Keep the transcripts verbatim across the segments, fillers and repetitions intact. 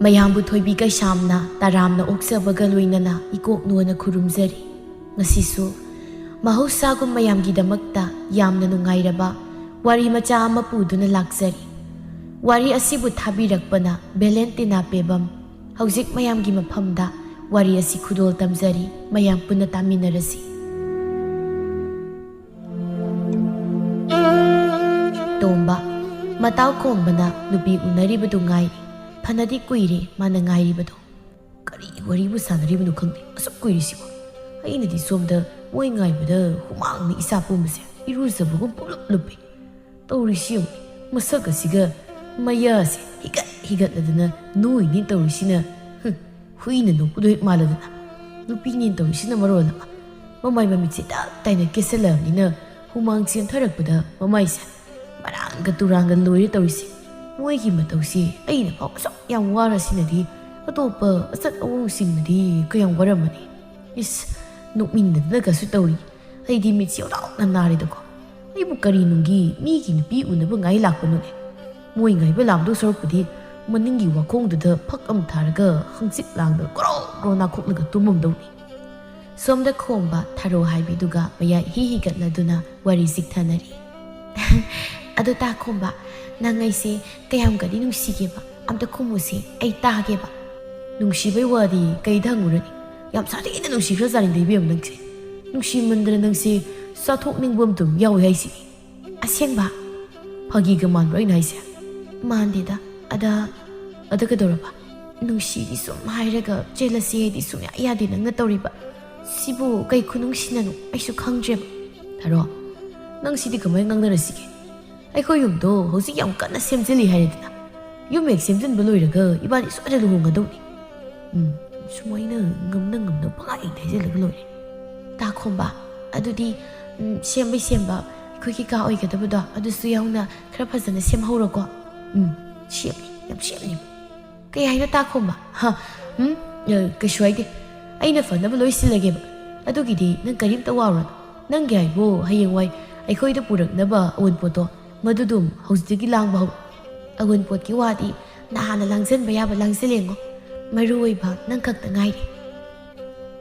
ꯃꯌꯥꯝꯕꯨ ꯊꯣꯏꯕꯤ ꯀꯩꯁꯥꯝꯅ ꯇꯔꯥꯝꯅ ꯑꯣꯛꯆꯕꯒ ꯂꯣꯏꯅꯅ ꯏꯀꯣꯛ ꯅꯣꯟꯅ ꯈꯨꯔꯨꯝꯖꯔꯤ꯫ ꯉꯁꯤꯁꯨ ꯃꯍꯧꯁꯥꯒꯨꯝ ꯃꯌꯥꯝꯒꯤꯗꯃꯛꯇ ꯌꯥꯝꯅ ꯅꯨꯡꯉꯥꯏꯔꯕ ꯋꯥꯔꯤ ꯃꯆꯥ ꯑꯃ ꯄꯨꯗꯨꯅ ꯂꯥꯛꯆꯔꯤ꯫ ꯋꯥꯔꯤ ꯑꯁꯤꯕꯨ ꯊꯥꯕꯤꯔꯛꯄꯅ ꯚꯦꯂꯦꯟꯇꯤꯅꯥ ꯄꯦꯕꯝ꯫ ꯍꯧꯖꯤꯛ ꯃꯌꯥꯝꯒꯤ ꯃꯐꯝꯗ ꯋꯥꯔꯤ ꯑꯁꯤ ꯈꯨꯗꯣꯜ ꯇꯝꯖꯔꯤ꯫ ꯃꯌꯥꯝ ꯄꯨꯟꯅ ꯇꯥꯃꯤꯟꯅꯔꯁꯤ꯫ ꯇꯣꯝꯕ, ꯃꯇꯥꯎ ꯈꯣꯝꯕꯅ ꯅꯨꯄꯤ ꯎꯅꯔꯤꯕꯗꯨ ꯉꯥꯏꯔꯤ꯫ ꯐꯅꯗꯤ ꯀꯨꯏꯔꯦ ꯃꯥꯅ ꯉꯥꯏꯔꯤꯕꯗꯨ꯫ ꯀꯔꯤ ꯋꯥꯔꯤꯕꯨ ꯁꯥꯟꯅꯔꯤꯕꯅꯣ ꯈꯪꯗꯦ, ꯑꯁꯨꯛ ꯀꯨꯏꯔꯤꯁꯤꯕꯨ꯫ ꯑꯩꯅꯗꯤ ꯁꯣꯝꯗ ꯃꯣꯏ ꯉꯥꯏꯕꯗ ꯍꯨꯃꯥꯡꯅ ꯏꯁꯥ ꯄꯨꯝꯕꯁꯦ ꯏꯔꯨꯖꯕꯒꯨꯝ ꯄꯨꯡꯂꯨꯞ ꯂꯨꯞꯄꯤ꯫ ꯇꯧꯔꯤꯁꯤ ꯌꯦꯡꯉꯨ, ꯃꯁꯛ ꯑꯁꯤꯒ ꯃꯌꯥꯁꯦ ꯍꯤꯒꯠ ꯍꯤꯒꯠꯂꯗꯅ ꯅꯣꯏꯅꯤ ꯇꯧꯔꯤꯁꯤꯅ꯫ ꯍꯨꯝ, ꯍꯨꯏꯅ ꯅꯣꯛꯄꯗꯣ ꯍꯦꯛ ꯃꯥꯜꯂꯗꯅ꯫ ꯅꯨꯄꯤꯅꯦꯅ ꯇꯧꯔꯤꯁꯤꯅ ꯃꯔꯣꯜ ꯑꯃ, ꯃꯃꯥꯏ ꯃꯃꯤꯠꯁꯦ ꯇꯞ ꯇꯥꯏꯅ ꯀꯦꯁꯜꯂꯕꯅꯤꯅ ꯍꯨꯃꯥꯡ ꯆꯦꯟꯊꯔꯛꯄꯗ ꯃꯃꯥꯏꯁꯦ ꯃꯔꯥꯡꯒ ꯇꯨꯔꯥꯡꯒ ꯂꯣꯏꯔꯦ ꯇꯧꯔꯤꯁꯦ꯫ ꯃꯣꯏꯒꯤ ꯃꯇꯧꯁꯦ ꯑꯩꯅ ꯐꯥꯎ ꯑꯁꯨꯛ ꯌꯥꯝ ꯋꯥꯔꯁꯤꯅꯗꯤ ꯑꯇꯣꯞꯄ ꯑꯆꯠ ꯑꯋꯣꯡꯁꯤꯡꯅꯗꯤ ꯀꯌꯥꯝ ꯋꯥꯔꯝꯃꯅꯤ꯫ ꯏꯁ, ꯅꯣꯛꯅꯤꯡꯗꯅꯒꯁꯨ ꯇꯧꯔꯤ꯫ ꯑꯩꯗꯤ ꯃꯤꯠꯁꯦ ꯌꯥꯎꯗꯥꯎꯅ ꯅꯥꯔꯦꯗꯀꯣ꯫ ꯑꯩꯕꯨ ꯀꯔꯤ ꯅꯨꯡꯒꯤ ꯃꯤꯒꯤ ꯅꯨꯄꯤ ꯎꯅꯕ ꯉꯥꯏ ꯂꯥꯛꯄꯅꯣꯅꯦ? ꯃꯣꯏ ꯉꯥꯏꯕ ꯂꯥꯛꯗꯧ ꯁꯔꯨꯛꯄꯨꯗꯤ ꯃꯅꯤꯡꯒꯤ ꯋꯥꯈꯣꯡꯗꯨꯗ ꯐꯛ ꯑꯃ ꯊꯥꯔꯒ ꯍꯪꯆꯤꯠ ꯂꯥꯡꯗ ꯒ꯭ꯔꯣ ꯒ꯭ꯔꯣ ꯅꯥꯈꯣꯛꯂꯒ ꯇꯨꯝꯃꯝꯗꯧꯅꯤ꯫ ꯁꯣꯝꯗ ꯈꯣꯝꯕ ꯊꯔꯣ ꯍꯥꯏꯕꯤꯗꯨꯒ ꯃꯌꯥ ꯏꯍꯤ ꯍꯤꯒꯠꯂꯗꯨꯅ ꯋꯥꯔꯤ ꯆꯤꯛꯊꯅꯔꯤ꯫ ꯑꯗꯣ ꯇꯥ ꯈꯣꯝꯕ, ꯅꯪ ꯑꯩꯁꯦ ꯀꯌꯥꯝꯒꯗꯤ ꯅꯨꯡꯁꯤꯒꯦꯕ? ꯑꯝꯇ ꯈꯨꯝꯃꯨꯁꯦ, ꯑꯩ ꯇꯥꯒꯦꯕ꯫ ꯅꯨꯡꯁꯤꯕꯩ ꯋꯥꯗꯤ ꯀꯩꯗ ꯍꯪꯉꯨꯔꯅꯤ? ꯌꯥꯝ ꯁꯥꯊꯤꯅ ꯅꯨꯡꯁꯤꯈ꯭ꯔꯖꯥꯠꯅꯤꯗ ꯏꯕꯦꯝꯃ ꯅꯪꯁꯦ꯫ ꯅꯨꯡꯁꯤꯃꯟꯗꯅ ꯅꯪꯁꯦ ꯆꯥꯊꯣꯛꯅꯤꯡꯕ ꯑꯃ ꯑꯗꯨꯝ ꯌꯥꯎꯏ ꯍꯥꯏꯁꯤꯅꯤ꯫ ꯑꯁꯦꯡꯕ? ꯐꯥꯒꯤꯒ ꯃꯥꯟꯕ꯭ꯔꯣ ꯑꯩꯅ ꯍꯥꯏꯁꯦ? ꯃꯥꯟꯗꯦꯗ꯫ ꯑꯗ, ꯑꯗ ꯀꯩꯗꯧꯔꯕ? ꯅꯨꯡꯁꯤꯗꯤ ꯁꯨꯝ ꯍꯥꯏꯔꯒ ꯆꯦꯜꯂꯁꯤ ꯍꯥꯏꯗꯤ ꯁꯨꯡꯌꯥ ꯌꯥꯗꯦ ꯅꯪꯅ ꯇꯧꯔꯤꯕ꯫ ꯁꯤꯕꯨ ꯀꯩ ꯈꯨꯅꯨꯡꯁꯤꯅꯅꯣ? ꯑꯩꯁꯨ ꯈꯪꯗ꯭ꯔꯦꯕ꯫ ꯊꯔꯣ, ꯅꯪ ꯁꯤꯗꯤ ꯀꯃꯥꯏꯅ ꯉꯥꯡꯅꯔꯁꯤꯒꯦ? ꯑꯩꯈꯣꯏ ꯌꯨꯝꯗꯣ ꯍꯧꯖꯤꯛ ꯌꯥꯝ ꯀꯟꯅ ꯁꯦꯝꯖꯤꯜꯂꯤ ꯍꯥꯏꯔꯦꯗꯅ꯫ ꯌꯨꯝ ꯍꯦꯛ ꯁꯦꯝꯖꯤꯟꯕ ꯂꯣꯏꯔꯒ ꯏꯕꯥꯅꯤ ꯁꯣꯏꯗꯅ ꯂꯨꯍꯣꯡꯒꯗꯧꯅꯤ꯫ ꯎꯝ, ꯁꯨꯃꯥꯏꯅ ꯉꯝꯅ ꯉꯝꯅ ꯄꯪꯍꯥꯏ ꯍꯦꯛꯇ ꯍꯥꯏꯖꯤꯜꯂꯒ ꯂꯣꯏꯔꯦ꯫ ꯇꯥ ꯈꯣꯝꯕ, ꯑꯗꯨꯗꯤ, ꯎꯝ, ꯁꯦꯝꯕꯩ ꯁꯦꯝꯕ ꯑꯩꯈꯣꯏꯒꯤ ꯀꯥ ꯑꯣꯏꯒꯗꯕꯗꯣ ꯑꯗꯨꯁꯨ ꯌꯥꯎꯅ ꯈꯔ ꯐꯖꯅ ꯁꯦꯝꯍꯧꯔꯣꯀꯣ꯫ ꯎꯝ, ꯁꯦꯝꯅꯤ, ꯌꯥꯝ ꯁꯦꯝꯅꯤ꯫ ꯀꯩ ꯍꯥꯏꯅꯣ ꯇꯥ ꯈꯣꯝꯕ? ꯍꯥ? ꯎꯝ? ꯑ, ꯀꯩꯁꯨ ꯍꯥꯏꯗꯦ꯫ ꯑꯩꯅ ꯐꯅꯕ ꯂꯣꯏ ꯁꯤꯜꯂꯒꯦꯕ꯫ ꯑꯗꯨꯒꯤꯗꯤ ꯅꯪ ꯀꯔꯤꯝꯇ ꯋꯥꯔꯨꯔꯅꯨ꯫ ꯅꯪꯒꯤ ꯍꯥꯏꯕꯨ ꯍꯌꯦꯡꯋꯥꯏ ꯑꯩꯈꯣꯏꯗ ꯄꯨꯔꯛꯅꯕ ꯑꯋꯨꯟꯄꯣꯠꯇꯣ ꯃꯗꯨꯗꯨꯝ ꯍꯧꯖꯤꯛꯇꯒꯤ ꯂꯥꯡꯕ ꯍꯧꯔꯣ꯫ ꯑꯋꯨꯟꯄꯣꯠꯀꯤ ꯋꯥꯗꯤ ꯅꯍꯥꯟꯅ ꯂꯥꯡꯁꯤꯟꯕ ꯌꯥꯕ ꯂꯥꯡꯁꯤꯜꯂꯦꯉꯣ꯫ ꯃꯔꯨ ꯑꯣꯏꯕ ꯅꯪ ꯈꯛꯇ ꯉꯥꯏꯔꯦ꯫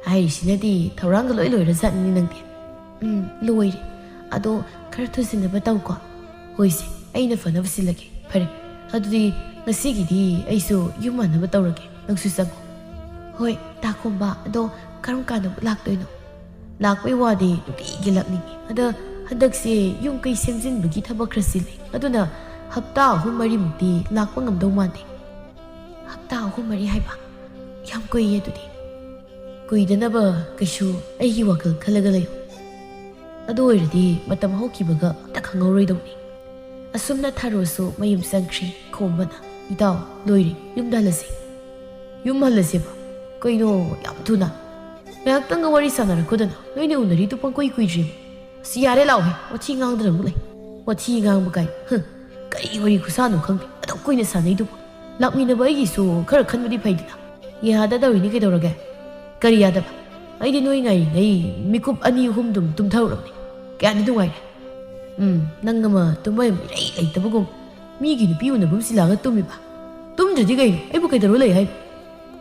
ꯍꯥꯏꯔꯤꯁꯤꯅꯗꯤ ꯊꯧꯔꯥꯡꯒ ꯂꯣꯏ ꯂꯣꯏꯔꯖꯥꯠꯅꯤ ꯅꯪꯗꯤ꯫ ꯎꯝ, ꯂꯣꯏꯔꯦ꯫ ꯑꯗꯣ ꯈꯔ ꯊꯨꯖꯤꯟꯅꯕ ꯇꯧꯀꯣ꯫ ꯍꯣꯏꯁꯦ, ꯑꯩꯅ ꯐꯅꯕ ꯁꯤꯜꯂꯒꯦ꯫ ꯐꯔꯦ, ꯑꯗꯨꯗꯤ ꯉꯁꯤꯒꯤꯗꯤ ꯑꯩꯁꯨ ꯌꯨꯝ ꯍꯟꯅꯕ ꯇꯧꯔꯒꯦ, ꯅꯪꯁꯨ ꯆꯪꯉꯣ꯫ ꯍꯣꯏ, ꯇꯥ ꯈꯣꯝꯕ, ꯑꯗꯣ ꯀꯔꯝ ꯀꯥꯟꯗ ꯑꯃꯨꯛ ꯂꯥꯛꯇꯣꯏꯅꯣ? ꯂꯥꯛꯄꯩ ꯋꯥꯗꯤ ꯅꯨꯡꯇꯤꯒꯤ ꯂꯥꯛꯅꯤꯡꯉꯤ꯫ ꯑꯗ ꯍꯟꯗꯛꯁꯦ ꯌꯨꯝ ꯀꯩ ꯁꯦꯝꯖꯤꯟꯕꯒꯤ ꯊꯕꯛ ꯈꯔ ꯆꯤꯜꯂꯤ꯫ ꯑꯗꯨꯅ ꯍꯞꯇꯥ ꯑꯍꯨꯝ ꯃꯔꯤꯃꯨꯛꯇꯤ ꯂꯥꯛꯄ ꯉꯝꯗꯧ ꯃꯥꯟꯗꯦ꯫ ꯍꯞꯇꯥ ꯑꯍꯨꯝ ꯃꯔꯤ ꯍꯥꯏꯕ? ꯌꯥꯝ ꯀꯨꯏꯌꯦ ꯑꯗꯨꯗꯤ꯫ ꯀꯨꯏꯗꯅꯕ ꯀꯩꯁꯨ ꯑꯩꯒꯤ ꯋꯥꯈꯜ ꯈꯜꯂꯒ ꯂꯩꯌꯨ꯫ ꯑꯗꯨ ꯑꯣꯏꯔꯗꯤ ꯃꯇꯝ ꯍꯧꯈꯤꯕꯒ ꯑꯝꯇ ꯈꯪꯍꯧꯔꯣꯏꯗꯧꯅꯤ꯫ ꯑꯁꯨꯝꯅ ꯊꯔꯣꯁꯨ ꯃꯌꯨꯝ ꯆꯪꯈ꯭ꯔꯤ꯫ ꯈꯣꯝꯕꯅ, "ꯏꯇꯥꯎ, ꯂꯣꯏꯔꯦ, ꯌꯨꯝꯗ ꯍꯜꯂꯁꯤ꯫" "ꯌꯨꯝ ꯍꯜꯂꯁꯦꯕ? ꯀꯩꯅꯣ ꯌꯥꯝ ꯊꯨꯅ? ꯉꯥꯏꯍꯥꯛꯇꯪꯒ ꯋꯥꯔꯤ ꯁꯥꯟꯅꯔꯛꯈꯣꯗꯅ, ꯅꯣꯏꯅ ꯎꯅꯔꯤꯗꯨ ꯄꯪꯀꯨꯏ ꯀꯨꯏꯗ꯭ꯔꯤꯕ꯫ ꯑꯁ, ꯌꯥꯔꯦ ꯂꯥꯎꯍꯦ, ꯋꯥꯊꯤ ꯉꯥꯡꯗꯅ ꯑꯃꯨꯛ ꯂꯩ꯫ ꯋꯥꯊꯤ ꯉꯥꯡꯕ ꯀꯥꯏ, ꯍꯨꯝ, ꯀꯔꯤ ꯋꯥꯔꯤ ꯈꯨꯁꯥꯅꯣ ꯈꯪꯗꯦ, ꯑꯗꯨꯛ ꯀꯨꯏꯅ ꯁꯥꯟꯅꯩꯗꯨꯕꯨ꯫ ꯂꯥꯛꯃꯤꯟꯅꯕ ꯑꯩꯒꯤꯁꯨ ꯈꯔ ꯈꯟꯕꯗꯤ ꯐꯩꯗꯅ꯫ ꯌꯥꯗ ꯇꯧꯔꯤꯅꯤ ꯀꯩꯗꯧꯔꯒꯦ? ꯀꯔꯤ ꯌꯥꯗꯕ? ꯑꯩꯗꯤ ꯅꯣꯏ ꯉꯥꯏꯔꯤꯉꯩ ꯃꯤꯀꯨꯞ ꯑꯅꯤ ꯑꯍꯨꯝꯗꯨꯝ ꯇꯨꯝꯊꯔꯨꯔꯕꯅꯤ꯫ ꯀꯌꯥꯗꯤ ꯅꯨꯡꯉꯥꯏꯔꯦ꯫ ꯎꯝ, ꯅꯪ ꯑꯃ ꯇꯨꯝꯕ ꯌꯥꯝ ꯏꯔꯩ ꯂꯩꯇꯕꯒꯨꯝ꯫ ꯃꯤꯒꯤ ꯅꯨꯄꯤ ꯎꯅꯐꯝ ꯁꯤꯜꯂꯛꯑꯒ ꯇꯨꯝꯃꯤꯕ꯫ ꯇꯨꯝꯗ꯭ꯔꯗꯤ ꯀꯩꯅꯣ? ꯑꯩꯕꯨ ꯀꯩꯗꯧꯔ ꯂꯩ ꯍꯥꯏꯅꯣ?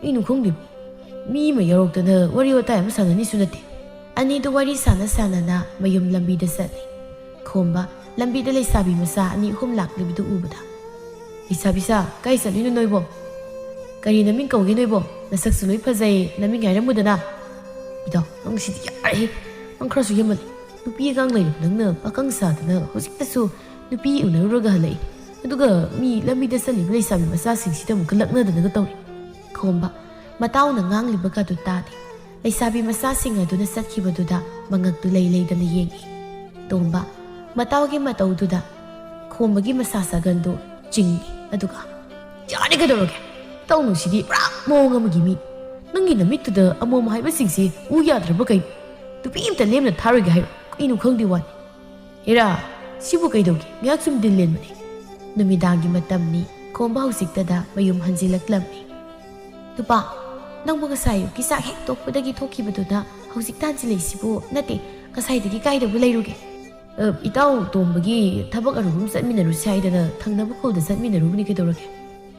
ꯀꯩꯅꯣ ꯈꯪꯗꯦ꯫ ꯃꯤ ꯑꯃ ꯌꯥꯎꯔꯛꯇꯅ ꯋꯥꯔꯤ ꯋꯥꯇꯥꯏ ꯑꯃ ꯁꯥꯟꯅꯅꯤꯁꯨ ꯅꯠꯇꯦ꯫ ꯑꯅꯤꯗꯨ ꯋꯥꯔꯤ ꯁꯥꯟꯅ ꯁꯥꯟꯅꯅ ꯃꯌꯨꯝ ꯂꯝꯕꯤꯗ ꯆꯠꯂꯤ꯫ ꯈꯣꯝꯕ ꯂꯝꯕꯤꯗ ꯂꯩꯁꯥꯕꯤ ꯃꯆꯥ ꯑꯅꯤ ꯑꯍꯨꯝ ꯂꯥꯛꯂꯤꯕꯗꯨ ꯎꯕꯗ, "ꯂꯩꯁꯥꯕꯤꯁꯥ, ꯀꯥꯏ ꯆꯠꯂꯤꯅꯣ ꯅꯣꯏꯕꯣ? ꯀꯔꯤ ꯅꯃꯤꯡ ꯀꯧꯒꯦ ꯅꯣꯏꯕꯣ? ꯅꯁꯛꯁꯨ ꯂꯣꯏ ꯐꯖꯩ, ꯅꯃꯤꯡ ꯍꯥꯏꯔꯝꯃꯨꯗꯅ?" "ꯏꯇꯥꯎ, ꯅꯪ ꯁꯤꯗꯤ ꯌꯥꯔꯦꯍꯦ꯫ ꯅꯪ ꯈꯔꯁꯨ ꯍꯦꯟꯃꯜꯂꯦ꯫ ꯅꯨꯄꯤ ꯑꯉꯥꯡ ꯂꯩꯔꯕ ꯅꯪꯅ ꯄꯥꯈꯪ ꯁꯥꯗꯅ ꯍꯧꯖꯤꯛꯇꯁꯨ ꯅꯨꯄꯤ ꯎꯅꯔꯨꯔꯒ ꯍꯜꯂꯛꯏ꯫ ꯑꯗꯨꯒ ꯃꯤ ꯂꯝꯕꯤꯗ ꯆꯠꯂꯤꯕ ꯂꯩꯁꯥꯕꯤ ꯃꯆꯥꯁꯤꯡꯁꯤꯗ ꯑꯃꯨꯛꯀ ꯂꯛꯅꯗꯅꯒ ꯇꯧꯔꯤ꯫" ꯈꯣꯝꯕ ꯃꯇꯥꯎꯅ ꯉꯥꯡꯂꯤꯕꯒꯗꯨ ꯇꯥꯗꯦ꯫ ꯂꯩꯁꯥꯕꯤ ꯃꯆꯥꯁꯤꯡ ꯑꯗꯨꯅ ꯆꯠꯈꯤꯕꯗꯨꯗ ꯃꯉꯛꯇꯨ ꯂꯩ ꯂꯩꯗꯅ ꯌꯦꯡꯏ꯫ ꯇꯣꯝꯕ ꯃꯇꯥꯎꯒꯤ ꯃꯇꯧꯗꯨꯗ ꯈꯣꯝꯕꯒꯤ ꯃꯁꯥ ꯁꯥꯒꯟꯗꯨ ꯆꯤꯡꯏ꯫ ꯑꯗꯨꯒ, "ꯌꯥꯔꯦ ꯀꯩꯗꯧꯔꯒꯦ? ꯏꯇꯥꯎ ꯅꯨꯡꯁꯤꯗꯤ ꯄꯨꯔꯥ ꯃꯑꯣꯡ ꯑꯃꯒꯤ ꯃꯤ꯫ ꯅꯪꯒꯤ ꯅꯃꯤꯠꯇꯨꯗ ꯑꯃꯣꯝ ꯍꯥꯏꯕꯁꯤꯡꯁꯤ ꯎ ꯌꯥꯗ꯭ꯔꯕ ꯀꯩꯅꯣ? ꯅꯨꯄꯤ ꯑꯝꯇ ꯂꯦꯝꯅ ꯊꯥꯔꯣꯏꯒꯦ ꯍꯥꯏꯔꯣ? ꯀꯩꯅꯣ ꯈꯪꯗꯦ ꯋꯥꯅꯤ꯫ ꯍꯦꯔꯥ, ꯁꯤꯕꯨ ꯀꯩꯗꯧꯒꯦ? ꯉꯥꯏꯍꯥꯛ ꯁꯨꯝ ꯗꯤꯜ ꯂꯦꯟꯕꯅꯦ꯫" ꯅꯨꯃꯤꯗꯥꯡꯒꯤ ꯃꯇꯝꯅꯤ꯫ ꯈꯣꯝꯕ ꯍꯧꯖꯤꯛꯇꯗ ꯃꯌꯨꯝ ꯍꯟꯖꯤꯜꯂꯛꯂꯝꯃꯤ꯫ "ꯅꯨꯄꯥ, ꯅꯪꯕꯨ ꯉꯁꯥꯏ ꯑꯌꯨꯛꯀꯤ ꯆꯥꯛ ꯍꯦꯛ ꯇꯣꯛꯄꯗꯒꯤ ꯊꯣꯛꯈꯤꯕꯗꯨꯅ ꯍꯧꯖꯤꯛ ꯇꯥꯟꯁꯤꯜꯂꯛꯏꯁꯤꯕꯨ? ꯅꯠꯇꯦ, ꯉꯁꯥꯏꯗꯒꯤ ꯀꯥꯏꯗꯕꯨ ꯂꯩꯔꯨꯒꯦ?" "ꯑ, ꯏꯇꯥꯎ ꯇꯣꯝꯕꯒꯤ ꯊꯕꯛ ꯑꯔꯨꯕ ꯑꯃ ꯆꯠꯃꯤꯟꯅꯔꯨꯁꯤ ꯍꯥꯏꯗꯅ ꯊꯪꯅꯕ ꯈꯨꯜꯗ ꯆꯠꯃꯤꯟꯅꯔꯨꯕꯅꯤ, ꯀꯩꯗꯧꯔꯒꯦ?"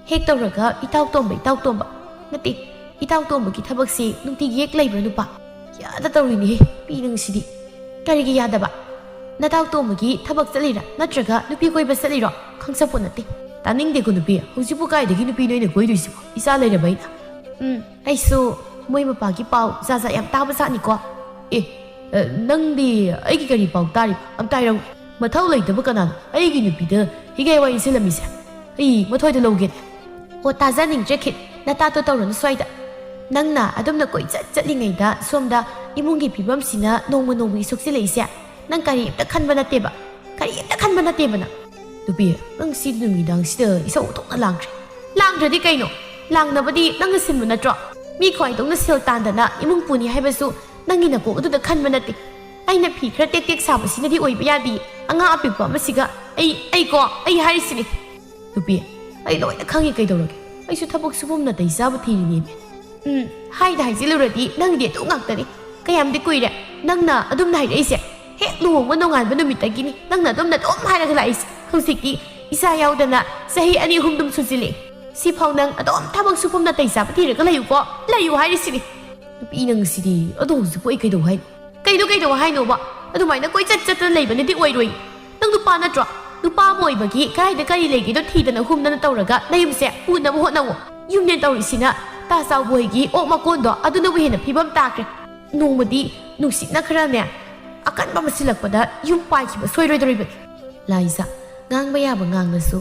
ꯍꯦꯛ ꯇꯧꯔꯒ ꯏꯇꯥꯎ ꯇꯣꯝꯕ, ꯏꯇꯥꯎ ꯇꯣꯝꯕ꯫ ꯅꯠꯇꯦ, ꯏꯇꯥꯎ ꯇꯣꯝꯕꯒꯤ ꯊꯕꯛꯁꯤ ꯅꯨꯡꯇꯤꯒꯤ ꯍꯦꯛ ꯂꯩꯕ꯭ꯔꯥ ꯅꯨꯄꯥ? ꯌꯥꯗ ꯇꯧꯔꯤꯅꯦꯍꯦ, ꯄꯤ ꯅꯪꯁꯤꯗꯤ꯫ ꯀꯔꯤꯒꯤ ꯌꯥꯗꯕ? ꯅꯇꯥꯎ ꯇꯣꯝꯕꯒꯤ ꯊꯕꯛ ꯆꯠꯂꯤꯔꯥ? ꯅꯠꯇ꯭ꯔꯒ ꯅꯨꯄꯤ ꯀꯣꯏꯕ ꯆꯠꯂꯤꯔꯣ? ꯈꯪꯖꯄꯣꯠ ꯅꯠꯇꯦ꯫ ꯇꯥꯅꯤꯡꯗꯦꯀꯣ ꯅꯨꯄꯤ, ꯍꯧꯖꯤꯛꯄꯨ ꯀꯥꯏꯗꯒꯤ ꯅꯨꯄꯤꯅꯣ ꯑꯩꯅ ꯀꯣꯏꯗꯣꯏꯁꯤꯕꯣ? ꯏꯆꯥ ꯂꯩꯔꯕ ꯑꯩꯅ꯫ ꯎꯝ, ꯑꯩꯁꯨ ꯃꯣꯏ ꯃꯄꯥꯒꯤ ꯄꯥꯎ ꯖꯥꯠ ꯖꯥꯠ ꯌꯥꯝ ꯇꯥꯕ ꯖꯥꯠꯅꯤꯀꯣ꯫ ꯑꯦ, ꯑ, ꯅꯪꯗꯤ ꯑꯩꯒꯤ ꯀꯔꯤ ꯄꯥꯎ ꯇꯥꯔꯤꯕ? ꯑꯝꯇ ꯍꯥꯏꯔꯛꯎ꯫ ꯃꯊꯧ ꯂꯩꯇꯕ ꯀꯅꯥꯅꯣ ꯑꯩꯒꯤ ꯅꯨꯄꯤꯗ ꯍꯤꯒꯥꯏ ꯋꯥꯔꯤ ꯁꯤꯜꯂꯝꯃꯤꯁꯦ? ꯑꯩ ꯃꯊꯣꯏꯗ ꯂꯧꯒꯦꯅꯦ꯫ ꯑꯣ, ꯇꯥꯖꯅꯤꯡꯗ꯭ꯔꯦ ꯈꯤꯠ, ꯅꯇꯥꯇꯣ ꯇꯧꯔꯅꯨ ꯁ꯭ꯋꯥꯏꯗ꯫ ꯅꯪꯅ ꯑꯗꯨꯝꯅ ꯀꯣꯏꯆꯠ ꯆꯠꯂꯤꯉꯩꯗ ꯁꯣꯝꯗ ꯏꯃꯨꯡꯒꯤ ꯐꯤꯕꯝꯁꯤꯅ ꯅꯣꯡꯃ ꯅꯣꯡꯃꯒꯤ ꯁꯣꯛꯆꯤꯜꯂꯛꯏꯁꯦ꯫ ꯅꯪ ꯀꯔꯤꯝꯇ ꯈꯟꯕ ꯅꯠꯇꯦꯕ, ꯀꯔꯤꯝꯇ ꯈꯟꯕ ꯅꯠꯇꯦꯕ ꯅꯪ꯫ ꯅꯨꯄꯤ, ꯅꯪ ꯁꯤ ꯅꯨꯃꯤꯗꯥꯡꯁꯤꯗ ꯏꯁꯧ ꯑꯣꯟꯊꯣꯛꯅ ꯂꯥꯡꯈ꯭ꯔꯦ꯫ ꯂꯥꯡꯗ꯭ꯔꯗꯤ ꯀꯩꯅꯣ? ꯂꯥꯡꯅꯕꯗꯤ ꯅꯪꯅ ꯁꯤꯟꯕ ꯅꯠꯇ꯭ꯔꯣ? ꯃꯤ ꯈ꯭ꯋꯥꯏꯗꯧꯅ ꯁꯦꯜ ꯇꯥꯟꯗꯅ ꯏꯃꯨꯡ ꯄꯨꯅꯤ ꯍꯥꯏꯕꯁꯨ ꯅꯪꯒꯤ ꯅꯀꯣꯛ ꯑꯗꯨꯗ ꯈꯟꯕ ꯅꯠꯇꯦ꯫ ꯑꯩꯅ ꯐꯤ ꯈꯔ ꯇꯦꯛ ꯇꯦꯛ ꯁꯥꯕꯁꯤꯅꯗꯤ ꯑꯣꯏꯕ ꯌꯥꯗꯦ꯫ ꯑꯉꯥꯡ ꯑꯄꯤꯛꯄ ꯑꯃꯁꯤꯒ ꯑꯩ, ꯑꯩꯀꯣ, ꯑꯩ ꯍꯥꯏꯔꯤꯁꯤꯅꯤ꯫ ꯅꯨꯄꯤ, ꯑꯩ ꯂꯣꯏꯅ ꯈꯪꯉꯤ ꯀꯩꯗꯧꯔꯒꯦ꯫ ꯑꯩꯁꯨ ꯊꯕꯛ ꯁꯨꯐꯝ ꯅꯥꯇꯩ ꯆꯥꯕ ꯊꯤꯔꯤꯅꯦꯃꯤ꯫ ꯎꯝ, ꯍꯥꯏꯗ ꯍꯥꯏꯖꯤꯜꯂꯨꯔꯗꯤ ꯅꯪꯗꯤ ꯑꯗꯨ ꯉꯥꯛꯇꯅꯤ꯫ ꯀꯌꯥꯝꯗꯤ ꯀꯨꯏꯔꯦ ꯅꯪꯅ ꯑꯗꯨꯝꯅ ꯍꯥꯏꯔꯛꯏꯁꯦ? ꯍꯦꯛ ꯂꯨꯍꯣꯡꯕ ꯅꯣꯡꯉꯥꯟꯕ ꯅꯨꯃꯤꯠꯇꯒꯤꯅꯤ ꯅꯪꯅ ꯑꯗꯨꯝꯅ ꯑꯗꯨꯝ ꯍꯥꯏꯔꯒ ꯂꯥꯛꯏꯁꯦ꯫ ꯍꯧꯖꯤꯛꯇꯤ ꯏꯆꯥ ꯌꯥꯎꯗꯅ ꯆꯍꯤ ꯑꯅꯤ ꯑꯍꯨꯝꯗꯨꯝ ꯁꯨꯖꯤꯜꯂꯛꯑꯦ꯫ ꯁꯤꯐꯥꯎ ꯅꯪ ꯑꯗꯨꯝ ꯊꯕꯛ ꯁꯨꯐꯝ ꯅꯥꯇꯩ ꯆꯥꯕ ꯊꯤꯔꯒ ꯂꯩꯌꯨꯀꯣ, ꯂꯩꯌꯨ ꯍꯥꯏꯔꯤꯁꯤꯅꯤ꯫ ꯅꯨꯄꯤ ꯅꯪꯁꯤꯗꯤ꯫ ꯑꯗꯣ ꯍꯧꯖꯤꯛꯄꯨ ꯑꯩ ꯀꯩꯗꯧ ꯍꯥꯏꯅꯣ? ꯀꯩꯅꯣ ꯀꯩꯗꯧ ꯍꯥꯏꯅꯣꯕ? ꯑꯗꯨꯃꯥꯏꯅ ꯀꯣꯏꯆꯠ ꯆꯠꯇꯅ ꯂꯩꯕꯅꯗꯤ ꯑꯣꯏꯔꯣꯏ꯫ ꯅꯪ ꯅꯨꯄꯥ ꯅꯠꯇ꯭ꯔꯣ? ꯅꯨꯄꯥ ꯑꯃ ꯑꯣꯏꯕꯒꯤ ꯀꯗꯥꯏꯗ ꯀꯔꯤ ꯂꯩꯒꯦꯗꯣ ꯊꯤꯗꯅ ꯍꯨꯝꯗꯅ ꯇꯧꯔꯒ ꯅꯌꯨꯝꯁꯦ ꯄꯨꯅꯕ ꯍꯣꯠꯅꯧꯋꯣ꯫ ꯌꯨꯝꯅꯦ ꯇꯧꯔꯤꯁꯤꯅ ꯇꯥ ꯆꯥꯎꯕ ꯍꯣꯏꯒꯤ ꯑꯣꯛ ꯃꯀꯣꯟꯗꯣ ꯑꯗꯨꯅꯕꯨ ꯍꯦꯟꯅ ꯐꯤꯕꯝ ꯇꯥꯈ꯭ꯔꯦ꯫ ꯅꯣꯡꯃꯗꯤ ꯅꯨꯡꯁꯤꯠꯅ ꯈꯔꯅꯦ ꯑꯀꯟꯕ ꯑꯃ ꯁꯤꯜꯂꯛꯄꯗ ꯌꯨꯝ ꯄꯥꯏꯈꯤꯕ ꯁꯣꯏꯔꯣꯏꯗꯧꯔꯤꯕꯅꯤ꯫ ꯂꯥꯏꯖꯥ, ꯉꯥꯡꯕ ꯌꯥꯕ ꯉꯥꯡꯂꯁꯨ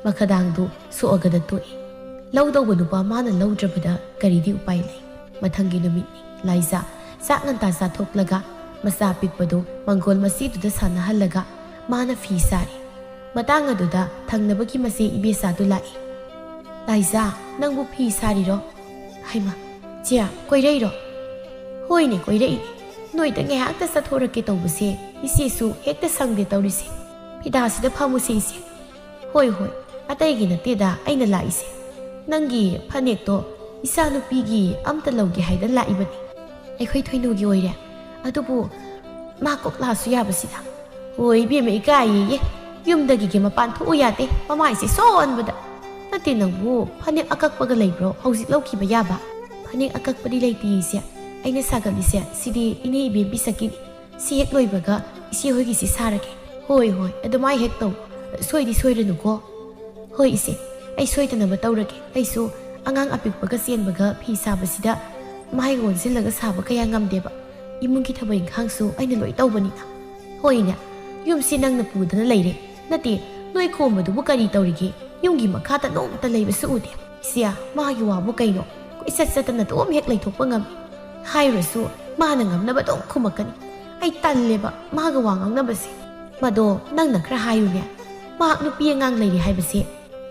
ꯃꯈꯗꯥꯡꯗꯨ ꯁꯣꯛꯑꯒꯗ ꯇꯣꯛꯏ꯫ ꯂꯧꯗꯧꯕ ꯅꯨꯄꯥ ꯃꯥꯅ ꯂꯧꯗ꯭ꯔꯕꯗ ꯀꯔꯤꯗꯤ ꯎꯄꯥꯏ ꯂꯩ? ꯃꯊꯪꯒꯤ ꯅꯨꯃꯤꯠꯅꯤ꯫ ꯂꯥꯏꯖꯥ ꯆꯥꯛ ꯉꯟꯇꯥ ꯆꯥꯊꯣꯛꯂꯒ ꯃꯆꯥ ꯄꯤꯛꯄꯗꯨ ꯃꯪꯒꯣꯜ ꯃꯆꯦꯗꯨꯗ ꯁꯥꯟꯅꯍꯜꯂꯒ ꯃꯥꯅ ꯐꯤ ꯁꯥꯔꯤ꯫ ꯃꯇꯥꯡ ꯑꯗꯨꯗ ꯊꯪꯅꯕꯒꯤ ꯃꯆꯦ ꯏꯕꯦꯆꯥꯗꯨ ꯂꯥꯛꯏ꯫ "ꯂꯥꯏꯖꯥ, ꯅꯪꯕꯨ ꯐꯤ ꯁꯥꯔꯤꯔꯣ?" "ꯍꯩꯃꯥ, ꯆꯦ, ꯀꯣꯏꯔꯛꯏꯔꯣ?" "ꯍꯣꯏꯅꯦ, ꯀꯣꯏꯔꯛꯏꯅꯦ꯫ ꯅꯣꯏꯗ ꯉꯥꯏꯍꯥꯛꯇ ꯆꯠꯊꯣꯔꯛꯀꯦ ꯇꯧꯕꯁꯦ ꯏꯆꯦꯁꯨ ꯍꯦꯛꯇ ꯁꯪꯗꯦ ꯇꯧꯔꯤꯁꯦ꯫ ꯐꯤꯗꯥꯁꯤꯗ ꯐꯝꯃꯨꯁꯦ ꯏꯆꯦ꯫" "ꯍꯣꯏ, ꯍꯣꯏ, ꯑꯇꯩꯒꯤ ꯅꯠꯇꯦꯗ ꯑꯩꯅ ꯂꯥꯛꯏꯁꯦ꯫ ꯅꯪꯒꯤ ꯐꯅꯦꯛꯇꯣ ꯏꯆꯥꯅꯨꯄꯤꯒꯤ ꯑꯝꯇ ꯂꯧꯒꯦ ꯍꯥꯏꯗꯅ ꯂꯥꯛꯏꯕꯅꯤ꯫" "ꯑꯩꯈꯣꯏ ꯊꯣꯏꯅꯨꯒꯤ ꯑꯣꯏꯔꯦ꯫ ꯑꯗꯨꯕꯨ ꯃꯥ ꯀꯣꯛ ꯂꯥꯛꯑꯁꯨ ꯌꯥꯕꯁꯤꯗ?" "ꯍꯣꯏ ꯏꯕꯦꯝꯃ, ꯏꯀꯥꯏꯌꯦꯌꯦ꯫ ꯌꯨꯝꯗꯒꯤꯒ ꯃꯄꯥꯟ ꯊꯣꯛꯎ ꯌꯥꯗꯦ, ꯃꯃꯥꯏꯁꯦ ꯁꯣꯟꯕꯗ꯫ ꯅꯠꯇꯦ, ꯅꯪꯕꯨ ꯐꯅꯦꯛ ꯑꯀꯛꯄꯒ ꯂꯩꯕ꯭ꯔꯣ ꯍꯧꯖꯤꯛ ꯂꯧꯈꯤꯕ ꯌꯥꯕ? ꯐꯅꯦꯛ ꯑꯀꯛꯄꯗꯤ ꯂꯩꯇꯦ ꯏꯆꯦ꯫ ꯑꯩꯅ ꯁꯥꯒꯠꯂꯤꯁꯦ ꯁꯤꯗꯤ ꯏꯅꯦ ꯏꯕꯦꯝꯕꯤ ꯁꯛꯀꯤꯅꯤ꯫ ꯁꯤ ꯍꯦꯛ ꯂꯣꯏꯕꯒ ꯏꯆꯦ ꯍꯣꯏꯒꯤꯁꯤ ꯁꯥꯔꯒꯦ꯫ ꯍꯣꯏ, ꯍꯣꯏ, ꯑꯗꯨꯃꯥꯏ ꯍꯦꯛ ꯇꯧ꯫ ꯁꯣꯏꯗꯤ ꯁꯣꯏꯔꯅꯨꯀꯣ꯫ ꯍꯣꯏ ꯏꯆꯦ, ꯑꯩ ꯁꯣꯏꯗꯅꯕ ꯇꯧꯔꯒꯦ꯫ ꯑꯩꯁꯨ ꯑꯉꯥꯡ ꯑꯄꯤꯛꯄꯒ ꯆꯦꯟꯕꯒ ꯐꯤ ꯁꯥꯕꯁꯤꯗ ꯃꯥꯏꯒ ꯑꯣꯟꯁꯤꯜꯂꯒ ꯁꯥꯕ ꯀꯌꯥ ꯉꯝꯗꯦꯕ꯫ ꯏꯃꯨꯡꯒꯤ ꯊꯕꯛ ꯏꯪꯈꯥꯡꯁꯨ ꯑꯩꯅ ꯂꯣꯏ ꯇꯧꯕꯅꯤꯅ꯫ ꯍꯣꯏꯅꯦ, ꯌꯨꯝꯁꯤ ꯅꯪꯅ ꯄꯨꯗꯅ ꯂꯩꯔꯦ꯫ ꯅꯠꯇꯦ, ꯅꯣꯏ ꯈꯣꯝꯕꯗꯨꯕꯨ ꯀꯔꯤ ꯇꯧꯔꯤꯒꯦ? ꯌꯨꯝꯒꯤ ꯃꯈꯥꯗ ꯅꯣꯡꯃꯇ ꯂꯩꯕꯁꯨ ꯎꯗꯦ꯫ ꯏꯆꯦ, ꯃꯥꯒꯤ ꯋꯥꯕꯨ ꯀꯩꯅꯣ? ꯀꯣꯏꯆꯠ ꯆꯠꯇꯅ ꯑꯗꯨꯝ ꯍꯦꯛ ꯂꯩꯊꯣꯛꯄ ꯉꯝꯃꯤ꯫ ꯍꯥꯏꯔꯨꯔꯁꯨ ꯃꯥꯅ ꯉꯝꯅꯕ ꯑꯗꯨꯝ ꯈꯨꯝꯃꯛꯀꯅꯤ꯫ ꯑꯩ ꯇꯜꯂꯦꯕ ꯃꯥꯒ ꯋꯥ ꯉꯥꯡꯅꯕꯁꯦ꯫ ꯃꯗꯣ ꯅꯪꯅ ꯈꯔ ꯍꯥꯏꯌꯨꯅꯦ꯫ ꯃꯍꯥꯛ ꯅꯨꯄꯤ ꯑꯉꯥꯡ ꯂꯩꯔꯦ ꯍꯥꯏꯕꯁꯦ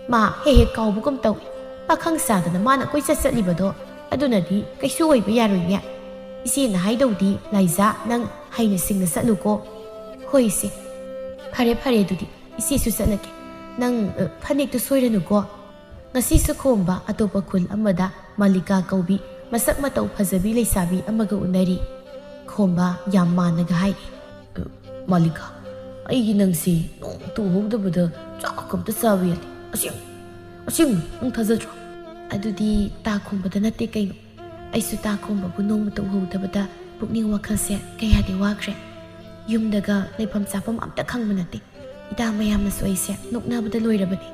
ꯃꯥ ꯍꯦꯛ ꯍꯦꯛ ꯀꯥꯎꯕꯒꯨꯝ ꯇꯧꯏ꯫ ꯄꯥꯈꯪ ꯁꯥꯗꯅ ꯃꯥꯅ ꯀꯣꯏꯆꯠ ꯆꯠꯂꯤꯕꯗꯣ ꯑꯗꯨꯅꯗꯤ ꯀꯩꯁꯨ ꯑꯣꯏꯕ ꯌꯥꯔꯣꯏꯅꯦ꯫ ꯏꯆꯦꯅ ꯍꯥꯏꯗꯧꯗꯤ ꯂꯥꯏꯖꯥ, ꯅꯪ ꯍꯩꯅ ꯁꯤꯡꯅ ꯆꯠꯂꯨꯀꯣ꯫ ꯍꯣꯏ ꯏꯆꯦ꯫ ꯐꯔꯦ, ꯐꯔꯦ, ꯑꯗꯨꯗꯤ ꯏꯆꯦꯁꯨ ꯆꯠꯂꯒꯦ꯫ ꯅꯪ, ꯑ, ꯐꯅꯦꯛꯇꯨ ꯁꯣꯏꯔꯅꯨꯀꯣ꯫ ꯉꯁꯤꯁꯨ ꯈꯣꯝꯕ ꯑꯇꯣꯞꯄ ꯈꯨꯜ ꯑꯃꯗ ꯃꯥꯂꯤꯀꯥ ꯀꯧꯕꯤ ꯃꯁꯛ ꯃꯇꯧ ꯐꯖꯕꯤ ꯂꯩꯁꯥꯕꯤ ꯑꯃꯒ ꯎꯅꯔꯤ꯫ ꯈꯣꯝꯕ ꯌꯥꯝ ꯃꯥꯟꯅꯒ ꯍꯥꯏꯔꯤ꯫ "ꯑ, ꯃꯥꯂꯤꯀꯥ, ꯑꯩꯒꯤ ꯅꯪꯁꯤ ꯅꯣꯡꯇ ꯎꯍꯧꯗꯕꯗ ꯆꯥꯛ ꯑꯝꯇ ꯆꯥꯕ ꯌꯥꯗꯦ꯫ ꯑꯁꯦꯡ-, ꯑꯁꯦꯡꯕ, ꯅꯪ ꯊꯥꯖꯗ꯭ꯔꯣ?" "ꯑꯗꯨꯗꯤ ꯇꯥ ꯈꯣꯝꯕꯗ ꯅꯠꯇꯦ ꯀꯩꯅꯣ? ꯑꯩꯁꯨ ꯇꯥ ꯈꯣꯝꯕꯕꯨ ꯅꯣꯡꯃꯇ ꯎꯍꯧꯗꯕꯗ ꯄꯨꯛꯅꯤꯡ ꯋꯥꯈꯜꯁꯦ ꯀꯌꯥꯗꯤ ꯋꯥꯈ꯭ꯔꯦ꯫ ꯌꯨꯝꯗꯒ ꯂꯩꯐꯝ ꯆꯥꯐꯝ ꯑꯝꯇ ꯈꯪꯕ ꯅꯠꯇꯦ꯫ ꯏꯇꯥ ꯃꯌꯥꯝꯅꯁꯨ ꯑꯩꯁꯦ ꯅꯣꯛꯅꯕꯗ ꯂꯣꯏꯔꯕꯅꯤ꯫"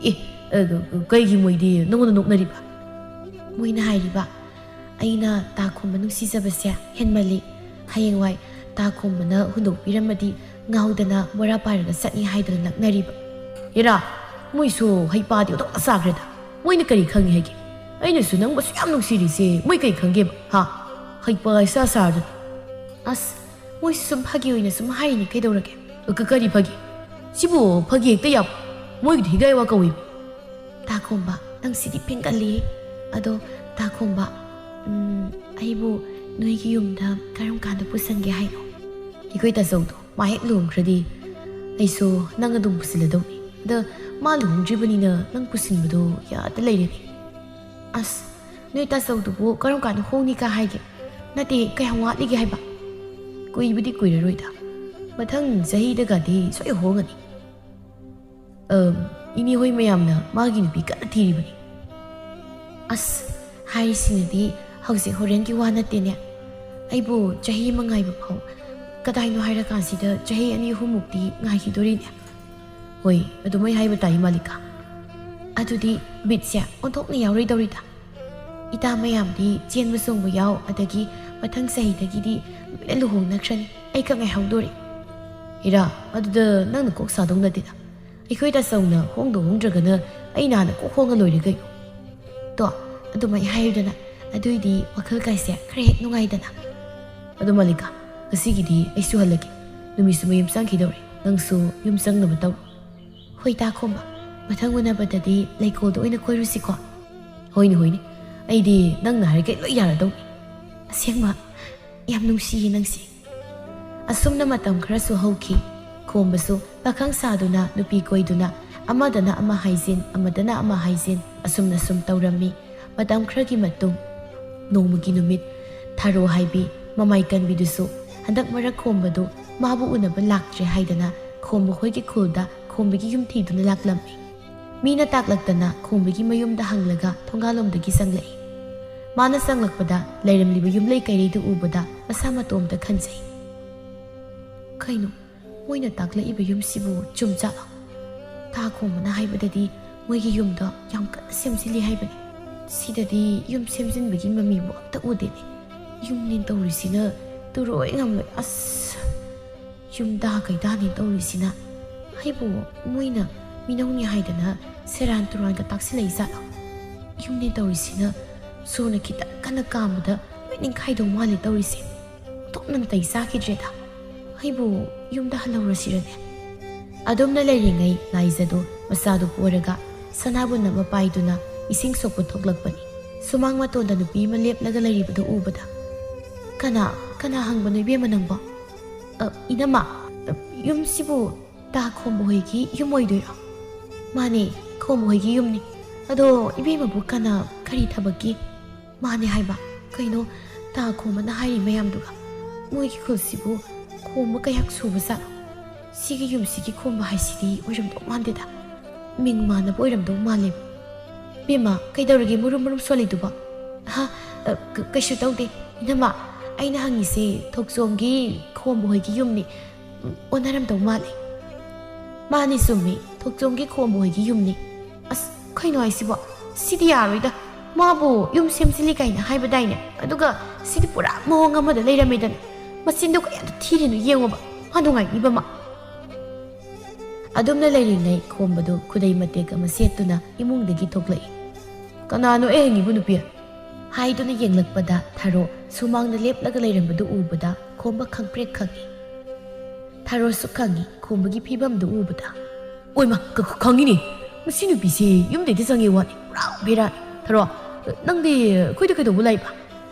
"ꯑꯦ, ꯑ, ꯀ-, ꯀ-, ꯀꯩꯒꯤ ꯃꯣꯏꯗꯤ ꯅꯉꯣꯟꯗ ꯅꯣꯛꯅꯔꯤꯕ?" "ꯃꯣꯏꯅ ꯍꯥꯏꯔꯤꯕ, ꯑꯩꯅ ꯇꯥ ꯈꯣꯝꯕ ꯅꯨꯡꯁꯤꯖꯕꯁꯦ ꯍꯦꯟꯃꯜꯂꯤ꯫ ꯍꯌꯦꯡꯋꯥꯏ ꯇꯥ ꯈꯣꯝꯕꯅ ꯍꯨꯟꯗꯣꯛꯄꯤꯔꯝꯃꯗꯤ ꯉꯥꯎꯗꯅ ꯕꯣꯔꯥ ꯄꯥꯏꯔꯒ ꯆꯠꯅꯤ ꯍꯥꯏꯗꯅ ꯂꯛꯅꯔꯤꯕ꯫" "ꯍꯦꯔꯥ, ꯃꯣꯏꯁꯨ ꯍꯩꯄꯥꯗꯤ ꯑꯣꯟꯊꯣꯛꯅ ꯁꯥꯈ꯭ꯔꯦꯗ꯫ ꯃꯣꯏꯅ ꯀꯔꯤ ꯈꯪꯉꯤ ꯍꯥꯏꯒꯦ? ꯑꯩꯅꯁꯨ ꯅꯪꯕꯨ ꯑꯁꯨꯛ ꯌꯥꯝ ꯅꯨꯡꯁꯤꯔꯤꯁꯦ ꯃꯣꯏ ꯀꯔꯤ ꯈꯪꯒꯦꯕ? ꯍꯥ? ꯍꯩꯄꯥ ꯏꯁꯥ ꯁꯥꯗꯅ꯫" "ꯑꯁ, ꯃꯣꯏꯁꯨ ꯁꯨꯝ ꯐꯥꯒꯤ ꯑꯣꯏꯅ ꯁꯨꯝ ꯍꯥꯏꯔꯤꯅꯤ, ꯀꯩꯗꯧꯔꯒꯦ?" "ꯀ-, ꯀꯔꯤ ꯐꯥꯒꯤ? ꯁꯤꯕꯨ ꯐꯥꯒꯤ ꯍꯦꯛꯇ ꯌꯥꯕ? ꯃꯣꯏꯒꯤꯗꯤ ꯍꯤꯒꯥꯏ ꯋꯥ ꯀꯧꯏ꯫" "ꯇꯥ ꯈꯣꯝꯕ, ꯅꯪ ꯁꯤꯗꯤ ꯐꯤꯡꯒꯜꯂꯤ꯫ ꯑꯗꯣ ꯇꯥ ꯈꯣꯝꯕ, ꯎꯝ, ꯑꯩꯕꯨ ꯅꯣꯏꯒꯤ ꯌꯨꯝꯗ ꯀꯔꯝ ꯀꯥꯟꯗ ꯄꯨꯁꯟꯒꯦ ꯍꯥꯏꯅꯣ?" "ꯑꯩꯈꯣꯏ ꯇꯥꯆꯧꯗꯣ ꯃꯥ ꯍꯦꯛ ꯂꯨꯍꯣꯡꯈ꯭ꯔꯗꯤ ꯑꯩꯁꯨ ꯅꯪ ꯑꯗꯨꯝ ꯄꯨꯁꯤꯜꯂꯗꯧꯅꯤ꯫ ꯑꯗ ꯃꯥ ꯂꯨꯍꯣꯡꯗ꯭ꯔꯤꯕꯅꯤꯅ ꯅꯪ ꯄꯨꯁꯤꯟꯕꯗꯣ ꯌꯥꯗ ꯂꯩꯔꯦꯅꯦ꯫" "ꯑꯁ, ꯅꯣꯏ ꯇꯥꯆꯧꯗꯨꯕꯨ ꯀꯔꯝ ꯀꯥꯟꯗ ꯍꯣꯡꯅꯤꯒ ꯍꯥꯏꯒꯦ? ꯅꯠꯇꯦ, ꯀꯌꯥꯝ ꯋꯥꯠꯂꯤꯒꯦ ꯍꯥꯏꯕ?" "ꯀꯨꯏꯕꯗꯤ ꯀꯨꯏꯔꯔꯣꯏꯗ꯫ ꯃꯊꯪ ꯆꯍꯤꯗꯒꯗꯤ ꯁꯣꯏ ꯍꯣꯡꯉꯅꯤ꯫" ꯑ, ꯏꯅꯦ ꯍꯣꯏ ꯃꯌꯥꯝꯅ ꯃꯥꯒꯤ ꯅꯨꯄꯤ ꯀꯟꯅ ꯊꯤꯔꯤꯕꯅꯤ꯫ ꯑꯁ, ꯍꯥꯏꯔꯤꯁꯤꯅꯗꯤ ꯍꯧꯖꯤꯛ ꯍꯣꯔꯦꯟꯒꯤ ꯋꯥ ꯅꯠꯇꯦꯅꯦ꯫ ꯑꯩꯕꯨ ꯆꯍꯤ ꯑꯃ ꯉꯥꯏꯕ ꯐꯥꯎ ꯀꯗꯥꯏꯅꯣ ꯍꯥꯏꯔꯀꯥꯟꯁꯤꯗ ꯆꯍꯤ ꯑꯅꯤ ꯑꯍꯨꯝꯃꯨꯛꯇꯤ ꯉꯥꯏꯈꯤꯗꯣꯔꯤꯅꯦ꯫ ꯍꯣꯏ, ꯑꯗꯨꯃꯥꯏ ꯍꯥꯏꯕ ꯇꯥꯏ, ꯃꯥꯂꯤꯀꯥ꯫ ꯑꯗꯨꯗꯤ ꯕꯤꯠꯁꯦ ꯑꯣꯟꯊꯣꯛꯅ ꯌꯥꯎꯔꯣꯏꯗꯧꯔꯤꯗ꯫ ꯏꯇꯥ ꯃꯌꯥꯝꯗꯤ ꯆꯦꯟꯕ ꯆꯣꯡꯕ ꯌꯥꯎ, ꯑꯗꯒꯤ ꯃꯊꯪ ꯆꯍꯤꯗꯒꯤꯗꯤ ꯂꯣꯏꯅ ꯂꯨꯍꯣꯡꯅꯈ꯭ꯔꯅꯤ꯫ ꯑꯩ ꯈꯛ ꯉꯥꯏꯍꯧꯗꯣꯔꯤ꯫ ꯏꯔꯥ, ꯑꯗꯨꯗ ꯅꯪꯅ ꯀꯣꯛ ꯁꯥꯗꯧ ꯅꯠꯇꯦꯗ꯫ ꯑꯩꯈꯣꯏ ꯇꯥꯆꯧꯅ ꯍꯣꯡꯗ ꯍꯣꯡꯗ꯭ꯔꯒꯅ ꯑꯩꯅ ꯍꯥꯟꯅ ꯀꯣꯛ ꯍꯣꯡꯉ ꯂꯣꯏꯔꯦ ꯀꯩꯅꯣ꯫ ꯇꯣ, ꯑꯗꯨꯃꯥꯏ ꯍꯥꯏꯔꯨꯗꯅ꯫ ꯑꯗꯨꯏꯗꯤ ꯋꯥꯈꯜ ꯀꯥꯏꯁꯦ ꯈꯔ ꯍꯦꯛ ꯅꯨꯡꯉꯥꯏꯗꯅ꯫ ꯑꯗꯣ ꯃꯥꯂꯤꯀꯥ, ꯉꯁꯤꯒꯤꯗꯤ ꯑꯩꯁꯨ ꯍꯜꯂꯒꯦ꯫ ꯅꯨꯃꯤꯠꯁꯨ ꯃꯌꯨꯝ ꯆꯪꯈꯤꯗꯧꯔꯦ꯫ ꯅꯪꯁꯨ ꯌꯨꯝ ꯆꯪꯅꯕ ꯇꯧꯔꯣ꯫ ꯍꯣꯏ ꯇꯥ ꯈꯣꯝꯕ, ꯃꯊꯪ ꯎꯅꯕꯗꯗꯤ ꯂꯩꯀꯣꯜꯗ ꯑꯣꯏꯅ ꯀꯣꯏꯔꯨꯁꯤꯀꯣ꯫ ꯍꯣꯏꯅꯦ, ꯍꯣꯏꯅꯦ꯫ ꯑꯩꯗꯤ ꯅꯪꯅ ꯍꯥꯏꯔꯤꯈꯩ ꯂꯣꯏ ꯌꯥꯔꯗꯧꯅꯤ꯫ ꯑꯁꯦꯡꯕ, ꯌꯥꯝ ꯅꯨꯡꯁꯤꯌꯦ ꯅꯪꯁꯦ꯫ ꯑꯁꯨꯝꯅ ꯃꯇꯝ ꯈꯔꯁꯨ ꯍꯧꯈꯤ꯫ ꯈꯣꯝꯕꯁꯨ ꯄꯥꯈꯪ ꯁꯥꯗꯨꯅ, ꯅꯨꯄꯤ ꯀꯣꯏꯗꯨꯅ, ꯑꯃꯗꯅ ꯑꯃ ꯍꯥꯏꯖꯤꯟ, ꯑꯃꯗꯅ ꯑꯃ ꯍꯥꯏꯖꯤꯟ, ꯑꯁꯨꯝꯅ ꯁꯨꯝ ꯇꯧꯔꯝꯃꯤ꯫ ꯃꯇꯝ ꯈꯔꯒꯤ ꯃꯇꯨꯡ, ꯅꯣꯡꯃꯒꯤ ꯅꯨꯃꯤꯠ, ꯊꯥꯔꯣ ꯍꯥꯏꯕꯤ ꯃꯃꯥꯏ ꯀꯟꯕꯤꯗꯨꯁꯨ ꯍꯟꯗꯛ ꯃꯔꯛ ꯈꯣꯝꯕꯗꯨ ꯃꯥꯕꯨ ꯎꯅꯕ ꯂꯥꯛꯇ꯭ꯔꯦ ꯍꯥꯏꯗꯅ ꯈꯣꯝꯕ ꯍꯣꯏꯒꯤ ꯈꯨꯜꯗ ꯈꯣꯝꯕꯒꯤ ꯌꯨꯝ ꯊꯤꯗꯨꯅ ꯂꯥꯛꯂꯝꯃꯤ꯫ ꯃꯤꯅ ꯇꯥꯛꯂꯛꯇꯅ ꯈꯣꯝꯕꯒꯤ ꯃꯌꯨꯝꯗ ꯍꯪꯂꯒ ꯊꯣꯡꯒꯥꯜꯂꯣꯝꯗꯒꯤ ꯆꯪꯂꯛꯏ꯫ ꯃꯥꯅ ꯆꯪꯂꯛꯄꯗ ꯂꯩꯔꯝꯂꯤꯕ ꯌꯨꯝꯂꯩ ꯀꯩꯔꯩꯗꯨ ꯎꯕꯗ ꯃꯁꯥ ꯃꯇꯣꯝꯇ ꯈꯟꯖꯩ꯫ ꯀꯩꯅꯣ, ꯃꯣꯏꯅ ꯇꯥꯛꯂꯛꯏꯕ ꯌꯨꯝꯁꯤꯕꯨ ꯆꯨꯝꯖꯥꯠꯂꯣ? ꯇꯥ ꯈꯣꯝꯕꯅ ꯍꯥꯏꯕꯗꯗꯤ ꯃꯣꯏꯒꯤ ꯌꯨꯝꯗꯣ ꯌꯥꯝ ꯀꯟꯅ ꯁꯦꯝꯖꯤꯜꯂꯤ ꯍꯥꯏꯕꯅꯤ꯫ ꯁꯤꯗꯗꯤ ꯌꯨꯝ ꯁꯦꯝꯖꯤꯟꯕꯒꯤ ꯃꯃꯤꯕꯨ ꯑꯝꯇ ꯎꯗꯦꯅꯦ꯫ ꯌꯨꯝꯅꯦꯅ ꯇꯧꯔꯤꯁꯤꯅ ꯇꯨꯔꯣꯏ ꯉꯝꯂꯣꯏ꯫ ꯑꯁ, ꯌꯨꯝꯗ ꯀꯩꯗꯥꯅꯦ ꯇꯧꯔꯤꯁꯤꯅ꯫ ꯑꯩꯕꯨ ꯃꯣꯏꯅ ꯃꯤꯅꯧꯅꯤ ꯍꯥꯏꯗꯅ ꯁꯦꯔꯥꯟ ꯇꯨꯔꯥꯟꯒ ꯇꯥꯛꯁꯤꯜꯂꯛꯏ ꯖꯥꯠꯂꯣ? ꯌꯨꯝꯅꯦ ꯇꯧꯔꯤꯁꯤꯅ ꯁꯣꯔꯅ ꯈꯤꯇꯪ ꯀꯟꯅ ꯀꯥꯝꯕꯗ ꯂꯣꯏ ꯅꯤꯡꯈꯥꯏꯗꯧ ꯃꯥꯜꯂꯦ ꯇꯧꯔꯤꯁꯦ꯫ ꯑꯣꯟꯊꯣꯛꯅ ꯅꯥꯇꯩ ꯆꯥꯈꯤꯗ꯭ꯔꯦꯗ꯫ ꯑꯩꯕꯨ ꯌꯨꯝꯗ ꯍꯜꯍꯧꯔꯁꯤꯔꯅꯦ? ꯑꯗꯨꯝꯅ ꯂꯩꯔꯤꯉꯩ ꯂꯥꯏꯖꯗꯨ ꯃꯆꯥꯗꯨ ꯄꯣꯔꯒ ꯁꯅꯥꯕꯨꯟ ꯑꯃ ꯄꯥꯏꯗꯨꯅ ꯏꯁꯤꯡ ꯁꯣꯛꯄ ꯊꯣꯛꯂꯛꯄꯅꯤ꯫ ꯁꯨꯃꯥꯡ ꯃꯇꯣꯟꯗ ꯅꯨꯄꯤ ꯑꯃ ꯂꯦꯞꯂꯒ ꯂꯩꯔꯤꯕꯗꯨ ꯎꯕꯗ, "ꯀꯅꯥ, ꯀꯅꯥ ꯍꯪꯕꯅꯣ ꯏꯕꯦꯝꯃ ꯅꯪꯕꯣ?" "ꯑ, ꯏꯅꯝꯃ, ꯑ, ꯌꯨꯝꯁꯤꯕꯨ ꯇꯥ ꯈꯣꯝꯕ ꯍꯣꯏꯒꯤ ꯌꯨꯝ ꯑꯣꯏꯗꯣꯏꯔꯣ?" "ꯃꯥꯅꯦ, ꯈꯣꯝꯕ ꯍꯣꯏꯒꯤ ꯌꯨꯝꯅꯤ꯫ ꯑꯗꯣ ꯏꯕꯦꯝꯃꯕꯨ ꯀꯅꯥ, ꯀꯔꯤ ꯊꯕꯛꯀꯤ?" "ꯃꯥꯅꯦ ꯍꯥꯏꯕ꯫ ꯀꯩꯅꯣ ꯇꯥ ꯈꯣꯝꯕꯅ ꯍꯥꯏꯔꯤ ꯃꯌꯥꯝꯗꯨꯒ? ꯃꯣꯏꯒꯤ ꯈꯨꯜꯁꯤꯕꯨ ꯈꯣꯝꯕ ꯀꯌꯥ ꯁꯨꯕ ꯖꯥꯠꯅꯣ? ꯁꯤꯒꯤ ꯌꯨꯝꯁꯤꯒꯤ ꯈꯣꯝꯕ ꯍꯥꯏꯁꯤꯗꯤ ꯑꯣꯏꯔꯝꯗꯧ ꯃꯥꯟꯗꯦꯗ꯫ ꯃꯤꯡ ꯃꯥꯟꯅꯕ ꯑꯣꯏꯔꯝꯗꯧ ꯃꯥꯜꯂꯦ꯫ ꯕꯦꯝꯃ, ꯀꯩꯗꯧꯔꯒꯦ ꯃꯨꯔꯨꯝ ꯃꯨꯔꯨꯝ ꯁꯣꯜꯂꯤꯗꯨꯕꯣ? ꯍꯥ? ꯑ, ꯀ-, ꯀꯩꯁꯨ ꯇꯧꯗꯦ꯫ ꯏꯅꯝꯃ, ꯑꯩꯅ ꯍꯪꯉꯤꯁꯦ ꯊꯣꯛꯆꯣꯝꯒꯤ ꯈꯣꯝꯕ ꯍꯣꯏꯒꯤ ꯌꯨꯝꯅꯤ꯫ ꯎꯝ, ꯑꯣꯟꯅꯔꯝꯗꯧ ꯃꯥꯜꯂꯦ꯫ ꯃꯥꯅꯤ, ꯆꯨꯝꯃꯤ, ꯊꯣꯛꯆꯣꯝꯒꯤ ꯈꯣꯝꯕ ꯍꯣꯏꯒꯤ ꯌꯨꯝꯅꯤ꯫ ꯑꯁ, ꯀꯩꯅꯣ ꯍꯥꯏꯁꯤꯕꯣ? ꯁꯤꯗꯤ ꯌꯥꯔꯣꯏꯗ꯫ ꯃꯥꯕꯨ ꯌꯨꯝ ꯁꯦꯝꯖꯤꯜꯂꯤ ꯀꯥꯏꯅ ꯍꯥꯏꯕꯗꯥꯏꯅꯦ? ꯑꯗꯨꯒ ꯁꯤꯗꯤ ꯄꯨꯔꯥ ꯃꯑꯣꯡ ꯑꯃꯗ ꯂꯩꯔꯝꯃꯦꯗꯅ꯫ ꯃꯆꯤꯟꯗꯣ ꯀꯌꯥꯗ ꯊꯤꯔꯤꯅꯣ ꯌꯦꯡꯉꯣꯕ꯫ ꯃꯥ ꯅꯨꯡꯉꯥꯏꯅꯤꯕ ꯃꯥ꯫ ꯑꯗꯨꯝꯅ ꯂꯩꯔꯤꯉꯩ ꯈꯣꯝꯕꯗꯨ ꯈꯨꯗꯩ ꯃꯇꯦꯛ ꯑꯃ ꯁꯦꯠꯇꯨꯅ ꯏꯃꯨꯡꯗꯒꯤ ꯊꯣꯛꯂꯛꯏ꯫ "ꯀꯅꯥꯅꯣ ꯑꯩ ꯍꯪꯉꯤꯕ ꯅꯨꯄꯤ?" ꯍꯥꯏꯗꯨꯅ ꯌꯦꯡꯂꯛꯄꯗ ꯊꯔꯣ ꯁꯨꯃꯥꯡꯗ ꯂꯦꯞꯂꯒ ꯂꯩꯔꯝꯕꯗꯨ ꯎꯕꯗ ꯈꯣꯝꯕ ꯈꯪꯄ꯭ꯔꯦꯛ ꯈꯪꯉꯤ꯫ ꯊꯔꯣꯁꯨ ꯈꯪꯉꯤ ꯈꯣꯝꯕꯒꯤ ꯐꯤꯕꯝꯗꯨ ꯎꯕꯗ꯫ "ꯑꯣꯏꯃ, ꯈ-, ꯈ-, ꯈꯪꯉꯤꯅꯦ꯫ ꯃꯁꯤ ꯅꯨꯄꯤꯁꯦ ꯌꯨꯝꯗꯩꯗ ꯆꯪꯉꯦ ꯋꯥꯅꯤ꯫ ꯄꯨꯔꯥ ꯕꯦꯔꯥꯅꯤ꯫ ꯊꯔꯣ, ꯅꯪꯗꯤ ꯑꯩꯈꯣꯏꯗ ꯀꯩꯗꯧꯕ ꯂꯥꯛꯏꯕ?"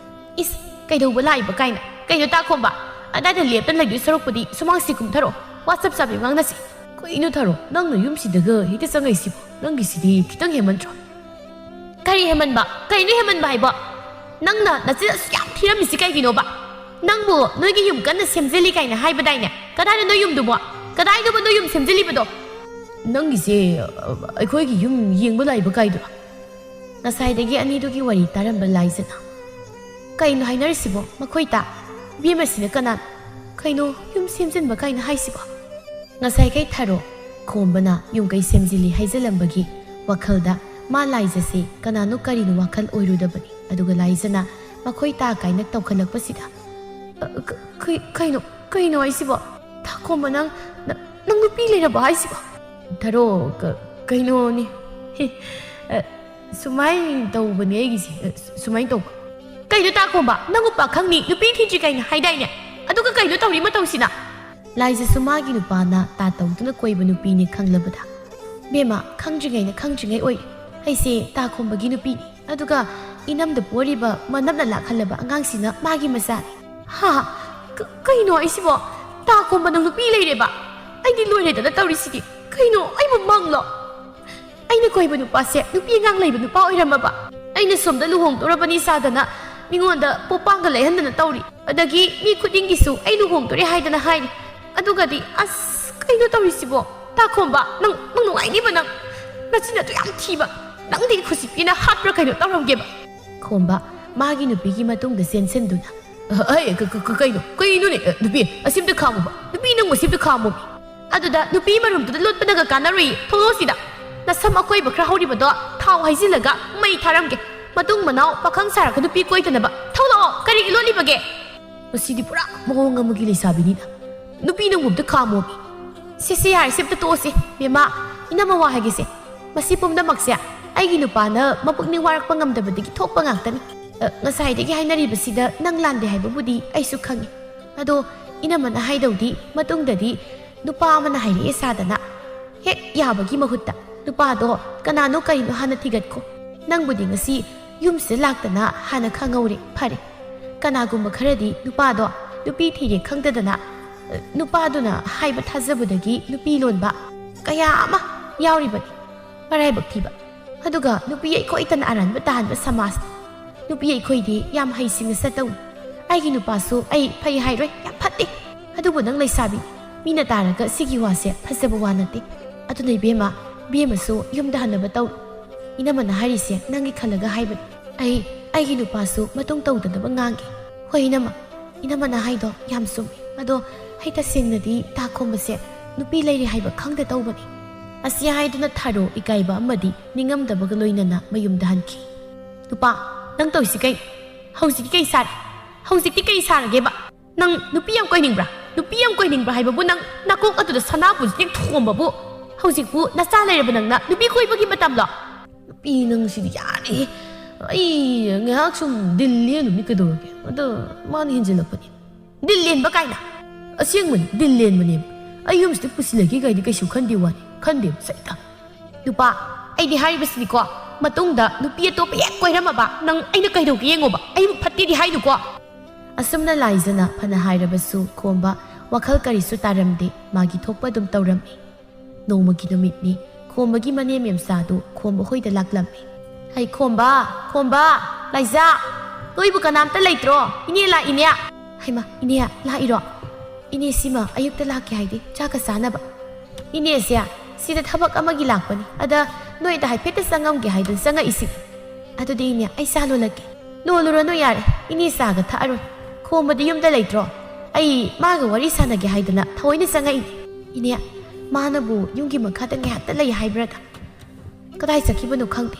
"ꯏꯁ, ꯀꯩꯗꯧꯕ ꯂꯥꯛꯏꯕ ꯀꯥꯏꯅ꯫ ꯀꯩꯅꯣ ꯇꯥ ꯈꯣꯝꯕ? ꯑꯗꯥꯏꯗ ꯂꯦꯞꯇꯅ ꯂꯩꯗꯣꯏ ꯁꯔꯨꯛꯄꯨꯗꯤ ꯁꯨꯃꯥꯡꯁꯤ ꯀꯨꯝꯊꯔꯛꯑꯣ꯫ ꯋꯥ ꯆꯞ ꯆꯥꯕꯤ ꯉꯥꯡꯅꯁꯤ꯫ ꯀꯩꯅꯣ ꯊꯔꯣ, ꯅꯪꯅ ꯌꯨꯝꯁꯤꯗꯒ ꯍꯦꯛꯇ ꯆꯪꯉꯛꯏꯁꯤꯕꯣ? ꯅꯪꯒꯤꯁꯤꯗꯤ ꯈꯤꯇꯪ ꯍꯦꯟꯃꯟꯗ꯭ꯔꯣ?" "ꯀꯔꯤ ꯍꯦꯟꯃꯟꯕ? ꯀꯩꯅꯣ ꯍꯦꯟꯃꯟꯕ ꯍꯥꯏꯕꯣ? ꯅꯪꯅ ꯅꯆꯤꯟ ꯑꯁꯨꯛ ꯌꯥꯝ ꯊꯤꯔꯝꯃꯤꯁꯤ ꯀꯩꯒꯤꯅꯣꯕ? ꯅꯪꯕꯨ ꯅꯣꯏꯒꯤ ꯌꯨꯝ ꯀꯟꯅ ꯁꯦꯝꯖꯤꯜꯂꯤ ꯀꯥꯏꯅ ꯍꯥꯏꯕꯗꯥꯏꯅꯦ? ꯀꯗꯥꯏꯅꯣ ꯅꯣꯏ ꯌꯨꯝꯗꯨꯕꯣ? ꯀꯗꯥꯏꯅꯣꯕ ꯅꯣꯏ ꯌꯨꯝ ꯁꯦꯝꯖꯤꯜꯂꯤꯕꯗꯣ?" "ꯅꯪꯒꯤꯁꯦ, ꯑ, ꯑꯩꯈꯣꯏꯒꯤ ꯌꯨꯝ ꯌꯦꯡꯕ ꯂꯥꯛꯏꯕ ꯀꯥꯏꯗꯨꯔꯣ?" ꯉꯁꯥꯏꯗꯒꯤ ꯑꯅꯤꯗꯨꯒꯤ ꯋꯥꯔꯤ ꯇꯥꯔꯝꯕ ꯂꯥꯏꯖꯅ, "ꯀꯩꯅꯣ ꯍꯥꯏꯅꯔꯤꯁꯤꯕꯣ ꯃꯈꯣꯏ ꯇꯥ? ꯏꯕꯦꯝꯃꯁꯤꯅ ꯀꯅꯥ? ꯀꯩꯅꯣ ꯌꯨꯝ ꯁꯦꯝꯖꯤꯟꯕ ꯀꯥꯏꯅ ꯍꯥꯏꯁꯤꯕꯣ?" ꯉꯁꯥꯏꯈꯩ ꯊꯔꯣ ꯈꯣꯝꯕꯅ ꯌꯨꯝ ꯀꯩ ꯁꯦꯝꯖꯤꯜꯂꯤ ꯍꯥꯏꯖꯤꯜꯂꯝꯕꯒꯤ ꯋꯥꯈꯜꯗ ꯃꯥ ꯂꯥꯏꯖꯁꯦ ꯀꯅꯥꯅꯣ ꯀꯔꯤꯅꯣ ꯋꯥꯈꯜ ꯑꯣꯏꯔꯨꯗꯕꯅꯤ꯫ ꯑꯗꯨꯒ ꯂꯥꯏꯖꯅ ꯃꯈꯣꯏ ꯇꯥ ꯀꯥꯏꯅ ꯇꯧꯈꯠꯂꯛꯄꯁꯤꯗ, "ꯑ, ꯀ-, ꯀꯩ-, ꯀꯩꯅꯣ, ꯀꯩꯅꯣ ꯍꯥꯏꯁꯤꯕꯣ? ꯇꯥ ꯈꯣꯝꯕ, ꯅꯪ, ꯅ-, ꯅꯪ ꯅꯨꯄꯤ ꯂꯩꯔꯕꯣ ꯍꯥꯏꯁꯤꯕꯣ?" ꯊꯔꯣ, ꯀ-, ꯀꯩꯅꯣꯅꯦ꯫ ꯑ, ꯁꯨꯃꯥꯏꯅ ꯇꯧꯕꯅꯦ ꯑꯩꯒꯤꯁꯦ꯫ ꯑ, ꯁꯨ-, ꯁꯨꯃꯥꯏꯅ ꯇꯧꯕ꯫ "ꯀꯩꯅꯣ ꯇꯥ ꯈꯣꯝꯕ? ꯅꯪꯕꯨ ꯄꯥꯈꯪꯅꯤ, ꯅꯨꯄꯤ ꯊꯤꯗ꯭ꯔꯤ ꯀꯥꯏꯅ ꯍꯥꯏꯗꯥꯏꯅꯦ? ꯑꯗꯨꯒ ꯀꯩꯅꯣ ꯇꯧꯔꯤ ꯃꯇꯧꯁꯤꯅ?" ꯂꯥꯏꯖꯁꯨ ꯃꯥꯒꯤ ꯅꯨꯄꯥꯅ ꯇꯥ ꯇꯧꯗꯨꯅ ꯀꯣꯏꯕ ꯅꯨꯄꯤꯅꯤ ꯈꯪꯂꯕꯗ, "ꯕꯦꯝꯃ, ꯈꯪꯗ꯭ꯔꯤꯉꯩꯅ ꯈꯪꯗ꯭ꯔꯤꯉꯩ ꯑꯣꯏ꯫ ꯑꯩꯁꯦ ꯇꯥ ꯈꯣꯝꯕꯒꯤ ꯅꯨꯄꯤꯅꯤ꯫ ꯑꯗꯨꯒ ꯏꯅꯝꯗ ꯄꯣꯔꯤꯕ ꯃꯅꯞꯅ ꯂꯥꯛꯍꯜꯂꯕ ꯑꯉꯥꯡꯁꯤꯅ ꯃꯥꯒꯤ ꯃꯆꯥꯅꯤ꯫" "ꯍꯥ? ꯀ-, ꯀꯩꯅꯣ ꯍꯥꯏꯁꯤꯕꯣ? ꯇꯥ ꯈꯣꯝꯕ, ꯅꯪ ꯅꯨꯄꯤ ꯂꯩꯔꯦꯕ? ꯑꯩꯗꯤ ꯂꯣꯏꯔꯦꯗꯅ ꯇꯧꯔꯤꯁꯤꯗꯤ꯫ ꯀꯩꯅꯣ, ꯑꯩꯕꯨ ꯃꯪꯂꯣ?" ꯑꯩꯅ ꯀꯣꯏꯕ ꯅꯨꯄꯥꯁꯦ ꯅꯨꯄꯤ ꯑꯉꯥꯡ ꯂꯩꯕ ꯅꯨꯄꯥ ꯑꯣꯏꯔꯝꯃꯕ꯫ ꯑꯩꯅ ꯁꯣꯝꯗ ꯂꯨꯍꯣꯡꯗꯧꯔꯕꯅꯤ ꯁꯥꯗꯅ ꯃꯤꯉꯣꯟꯗ ꯄꯣꯄꯥꯡꯒ ꯂꯩꯍꯟꯗꯅ ꯇꯧꯔꯤ꯫ ꯑꯗꯒꯤ ꯃꯤ ꯈꯨꯗꯤꯡꯒꯤꯁꯨ ꯑꯩ ꯂꯨꯍꯣꯡꯗꯣꯔꯦ ꯍꯥꯏꯗꯅ ꯍꯥꯏꯔꯤ꯫ ꯑꯗꯨꯒꯗꯤ, ꯑꯁ, ꯀꯩꯅꯣ ꯇꯧꯔꯤꯁꯤꯕꯣ? ꯇꯥꯈꯣꯝꯕ, ꯅꯪ, ꯅꯪ ꯅꯨꯡꯉꯥꯏꯅꯤꯕ ꯅꯪ꯫ ꯅꯆꯤꯟ ꯑꯗꯨ ꯌꯥꯝ ꯊꯤꯕ, ꯅꯪꯗꯤ ꯈꯨꯁꯤꯄꯤꯅ ꯍꯥꯠꯄ꯭ꯔꯥ ꯀꯩꯅꯣ ꯇꯧꯔꯝꯒꯦꯕ꯫ ꯈꯣꯝꯕ ꯃꯥꯒꯤ ꯅꯨꯄꯤꯒꯤ ꯃꯇꯨꯡꯗ ꯆꯦꯟꯁꯤꯟꯗꯨꯅ, "ꯑ, ꯑꯩ, ꯀ-, ꯀ-, ꯀ-, ꯀꯩꯅꯣ, ꯀꯩꯅꯣꯅꯦ? ꯑ, ꯅꯨꯄꯤ, ꯑꯁꯤꯝꯇ ꯈꯥꯝꯃꯨꯕ, ꯅꯨꯄꯤ ꯅꯪꯕꯨ ꯑꯁꯤꯝꯇ ꯈꯥꯝꯃꯨ꯫ ꯑꯗꯨꯗ ꯅꯨꯄꯤ ꯃꯔꯨꯝꯗꯨꯗ ꯂꯣꯠꯄꯅꯒ ꯀꯥꯟꯅꯔꯨꯏ, ꯊꯣꯛꯂꯛꯑꯣ ꯁꯤꯗ꯫ ꯅꯁꯝ ꯑꯀꯣꯏꯕ ꯈꯔ ꯍꯧꯔꯤꯕꯗꯣ ꯊꯥꯎ ꯍꯩꯖꯤꯜꯂꯒ ꯃꯩ ꯊꯥꯔꯝꯒꯦ꯫ ꯃꯇꯨꯡ ꯃꯅꯥꯎ ꯄꯥꯈꯪ ꯁꯥꯔꯒ ꯅꯨꯄꯤ ꯀꯣꯏꯗꯅꯕ ꯊꯣꯛꯂꯛꯑꯣ, ꯀꯔꯤꯒꯤ ꯂꯣꯠꯂꯤꯕꯒꯦ?" ꯃꯁꯤꯗꯤ ꯄꯨꯔꯥ ꯃꯑꯣꯡ ꯑꯃꯒꯤ ꯂꯩꯁꯥꯕꯤꯅꯤꯅ꯫ ꯅꯨꯄꯤ ꯅꯪꯕꯨ ꯑꯝꯇ ꯈꯥꯝꯃꯣꯃꯤ꯫ ꯁꯦ, ꯁꯦ, ꯌꯥꯔꯦ, ꯁꯦ, ꯑꯝꯇ ꯇꯣꯛꯑꯁꯤ꯫ ꯕꯦꯝꯃ, ꯏꯅꯝꯃ ꯋꯥ ꯍꯥꯏꯒꯦꯁꯦ꯫ ꯃꯁꯤ ꯄꯨꯝꯅꯃꯛꯁꯦ ꯑꯩꯒꯤ ꯅꯨꯄꯥꯅ ꯃꯄꯨꯛꯅꯤꯡ ꯋꯥꯔꯛꯄ ꯉꯝꯗꯕꯗꯒꯤ ꯊꯣꯛꯄ ꯉꯥꯛꯇꯅꯤ꯫ ꯑ, ꯉꯁꯥꯏꯗꯒꯤ ꯍꯥꯏꯅꯔꯤꯕꯁꯤꯗ ꯅꯪ ꯂꯥꯟꯗꯦ ꯍꯥꯏꯕꯕꯨꯗꯤ ꯑꯩꯁꯨ ꯈꯪꯉꯤ꯫ ꯑꯗꯣ ꯏꯅꯝꯃꯅ ꯍꯥꯏꯗꯧꯗꯤ ꯃꯇꯨꯡꯗꯗꯤ ꯅꯨꯄꯥ ꯑꯃꯅ ꯍꯥꯏꯔꯛꯑꯦ ꯁꯥꯗꯅ ꯍꯦꯛ ꯌꯥꯕꯒꯤ ꯃꯍꯨꯠꯇ ꯅꯨꯄꯥꯗꯣ ꯀꯅꯥꯅꯣ ꯀꯔꯤꯅꯣ ꯍꯥꯟꯅ ꯊꯤꯒꯠꯈꯣ꯫ ꯅꯪꯕꯨꯗꯤ ꯉꯁꯤ ꯌꯨꯝꯁꯤꯗ ꯂꯥꯛꯇꯅ ꯍꯥꯟꯅ ꯈꯪꯍꯧꯔꯦ, ꯐꯔꯦ꯫ ꯀꯅꯥꯒꯨꯝꯕ ꯈꯔꯗꯤ ꯅꯨꯄꯥꯗꯣ ꯅꯨꯄꯤ ꯊꯤꯔꯦ ꯈꯪꯗꯗꯅ, ꯑ, ꯅꯨꯄꯥꯗꯨꯅ ꯍꯥꯏꯕ ꯊꯥꯖꯕꯗꯒꯤ ꯅꯨꯄꯤ ꯂꯣꯟꯕ ꯀꯌꯥ ꯑꯃ ꯌꯥꯎꯔꯤꯕꯅꯤ꯫ ꯃꯔꯥꯏꯕꯛ ꯊꯤꯕ꯫ ꯑꯗꯨꯒ ꯅꯨꯄꯤ ꯑꯩꯈꯣꯏꯇꯅ ꯑꯔꯥꯟꯕ ꯇꯥꯍꯟꯕ ꯁꯃꯥꯖ꯫ ꯅꯨꯄꯤ ꯑꯩꯈꯣꯏꯗꯤ ꯌꯥꯝ ꯍꯩꯁꯤꯡꯅ ꯆꯠꯇꯧꯅꯤ꯫ ꯑꯩꯒꯤ ꯅꯨꯄꯥꯁꯨ ꯑꯩ ꯐꯩ ꯍꯥꯏꯔꯣꯏ, ꯌꯥꯝ ꯐꯠꯇꯦ꯫ ꯑꯗꯨꯕꯨ ꯅꯪ ꯂꯩꯁꯥꯕꯤ, ꯃꯤꯅ ꯇꯥꯔꯒ ꯁꯤꯒꯤ ꯋꯥꯁꯦ ꯐꯖꯕ ꯋꯥ ꯅꯠꯇꯦ꯫ ꯑꯗꯨꯅ ꯏꯕꯦꯝꯃ, ꯏꯕꯦꯝꯃꯁꯨ ꯌꯨꯝꯗ ꯍꯟꯅꯕ ꯇꯧꯔꯣ꯫ ꯏꯅꯝꯃꯅ ꯍꯥꯏꯔꯤꯁꯦ ꯅꯪꯒꯤ ꯈꯜꯂꯒ ꯍꯥꯏꯕꯅꯤ꯫ ꯑꯩ, ꯑꯩꯒꯤ ꯅꯨꯄꯥꯁꯨ ꯃꯇꯨꯡ ꯇꯧꯗꯅꯕ ꯉꯥꯡꯒꯦ꯫ ꯍꯣꯏ ꯏꯅꯝꯃ, ꯏꯅꯝꯃꯅ ꯍꯥꯏꯗꯣ ꯌꯥꯝ ꯆꯨꯝꯃꯤ꯫ ꯑꯗꯣ ꯑꯩ ꯇꯁꯦꯡꯅꯗꯤ ꯇꯥ ꯈꯣꯝꯕꯁꯦ ꯅꯨꯄꯤ ꯂꯩꯔꯦ ꯍꯥꯏꯕ ꯈꯪꯗ ꯇꯧꯕꯅꯤ꯫ ꯑꯁꯤ ꯍꯥꯏꯗꯨꯅ ꯊꯥꯔꯣ ꯏꯀꯥꯏꯕ ꯑꯃꯗꯤ ꯅꯤꯡꯉꯝꯗꯕꯒ ꯂꯣꯏꯅꯅ ꯃꯌꯨꯝꯗ ꯍꯟꯈꯤ꯫ ꯅꯨꯄꯥ, ꯅꯪ ꯇꯧꯔꯤꯁꯤ ꯀꯩ? ꯍꯧꯖꯤꯛꯇꯤ ꯀꯩ ꯁꯥꯔꯦ? ꯍꯧꯖꯤꯛꯇꯤ ꯀꯩ ꯁꯥꯔꯒꯦꯕ? ꯅꯪ ꯅꯨꯄꯤ ꯌꯥꯝ ꯀꯣꯏꯅꯤꯡꯕ꯭ꯔꯥ? ꯅꯨꯄꯤ ꯌꯥꯝ ꯀꯣꯏꯅꯤꯡꯕ꯭ꯔꯥ ꯍꯥꯏꯕꯕꯨ ꯅꯪ ꯅꯀꯣꯛ ꯑꯗꯨꯗ ꯁꯅꯥꯕꯨꯟꯁꯤꯗ ꯊꯣꯝꯕꯕꯨ ꯍꯧꯖꯤꯛꯄꯨ ꯅꯆꯥ ꯂꯩꯔꯕ ꯅꯪꯅ ꯅꯨꯄꯤ ꯀꯣꯏꯕꯒꯤ ꯃꯇꯝꯂꯣ? ꯅꯨꯄꯤ ꯅꯪꯁꯤꯗꯤ ꯌꯥꯔꯦꯍꯦ꯫ ꯑꯩ ꯉꯥꯏꯍꯥꯛ ꯁꯨꯝ ꯗꯤꯜ ꯂꯦꯜꯂꯨꯕꯅꯤ ꯀꯩꯗꯧꯔꯒꯦ? ꯑꯗꯣ ꯃꯥꯅ ꯍꯦꯟꯖꯤꯜꯂꯛꯄꯅꯤ꯫ ꯗꯤꯜ ꯂꯦꯟꯕ ꯀꯥꯏꯅ? ꯑꯁꯦꯡꯕꯅꯤ, ꯗꯤꯜ ꯂꯦꯟꯕꯅꯦꯕ꯫ ꯑꯩ ꯌꯨꯝꯁꯤꯗ ꯄꯨꯁꯤꯜꯂꯒꯦ ꯀꯥꯏꯗꯤ ꯀꯩꯁꯨ ꯈꯟꯗꯦ ꯋꯥꯅꯤ꯫ ꯈꯟꯗꯦꯕ ꯁꯩꯇ꯫ ꯅꯨꯄꯥ, ꯑꯩꯗꯤ ꯍꯥꯏꯔꯤꯕꯁꯤꯅꯤꯀꯣ, ꯃꯇꯨꯡꯗ ꯅꯨꯄꯤ ꯑꯇꯣꯞꯄ ꯍꯦꯛ ꯀꯣꯏꯔꯝꯃꯕ ꯅꯪ ꯑꯩꯅ ꯀꯩꯗꯧꯒꯦ ꯌꯦꯡꯉꯣꯕ꯫ ꯑꯩꯕꯨ ꯐꯠꯇꯦꯗꯤ ꯍꯥꯏꯅꯨꯀꯣ꯫ ꯑꯁꯨꯝꯅ ꯂꯥꯏꯖꯅ ꯐꯅ ꯍꯥꯏꯔꯕꯁꯨ ꯈꯣꯝꯕ ꯋꯥꯈꯜ ꯀꯔꯤꯁꯨ ꯇꯥꯔꯝꯗꯦ, ꯃꯥꯒꯤ ꯊꯣꯛꯄ ꯑꯗꯨꯝ ꯇꯧꯔꯝꯃꯤ꯫ ꯅꯣꯡꯃꯒꯤ ꯅꯨꯃꯤꯠꯅꯤ, ꯈꯣꯝꯕꯒꯤ ꯃꯅꯦꯝ ꯃꯦꯝꯆꯥꯗꯨ ꯈꯣꯝꯕ ꯍꯣꯏꯗ ꯂꯥꯛꯂꯝꯃꯤ꯫ "ꯍꯩ ꯈꯣꯝꯕ, ꯈꯣꯝꯕ, ꯂꯥꯏꯖꯥ, ꯅꯣꯏꯕꯨ ꯀꯅꯥꯝꯇ ꯂꯩꯇ꯭ꯔꯣ? ꯏꯅꯦ ꯂꯥꯛꯏꯅꯦ꯫" "ꯍꯩꯃ, ꯏꯅꯦ ꯂꯥꯛꯏꯔꯣ? ꯏꯅꯦ ꯁꯤꯃ ꯑꯌꯨꯛꯇ ꯂꯥꯛꯀꯦ ꯍꯥꯏꯗꯤ ꯆꯥꯛꯀ ꯆꯥꯅꯕ?" "ꯏꯅꯦꯁꯦ ꯁꯤꯗ ꯊꯕꯛ ꯑꯃꯒꯤ ꯂꯥꯛꯄꯅꯤ, ꯑꯗ ꯅꯣꯏꯗ ꯍꯥꯏꯐꯦꯠꯇ ꯆꯪꯉꯝꯒꯦ ꯍꯥꯏꯗꯨꯅ ꯆꯪꯉꯛꯏꯁꯤꯅꯤ꯫ ꯑꯗꯨꯗꯤ ꯏꯅꯦ, ꯑꯩ ꯆꯥ ꯂꯣꯜꯂꯛꯀꯦ꯫ ꯂꯣꯜꯂꯨꯔꯅꯨ ꯌꯥꯔꯦ, ꯏꯅꯦ ꯆꯥꯒ ꯊꯛꯑꯔꯣꯏ꯫ ꯈꯣꯝꯕꯗꯤ ꯌꯨꯝꯗ ꯂꯩꯇ꯭ꯔꯣ? ꯑꯩ ꯃꯥꯒ ꯋꯥꯔꯤ ꯁꯥꯟꯅꯒꯦ ꯍꯥꯏꯗꯅ ꯊꯑꯣꯏꯅ ꯆꯪꯉꯛꯏꯅꯦ꯫ ꯏꯅꯦ, ꯃꯥꯅꯕꯨ ꯌꯨꯝꯒꯤ ꯃꯈꯥꯗ ꯉꯥꯏꯍꯥꯛꯇ ꯂꯩ ꯍꯥꯏꯕ꯭ꯔꯥꯗ? ꯀꯗꯥꯏ ꯆꯠꯈꯤꯕꯅꯣ ꯈꯪꯗꯦ꯫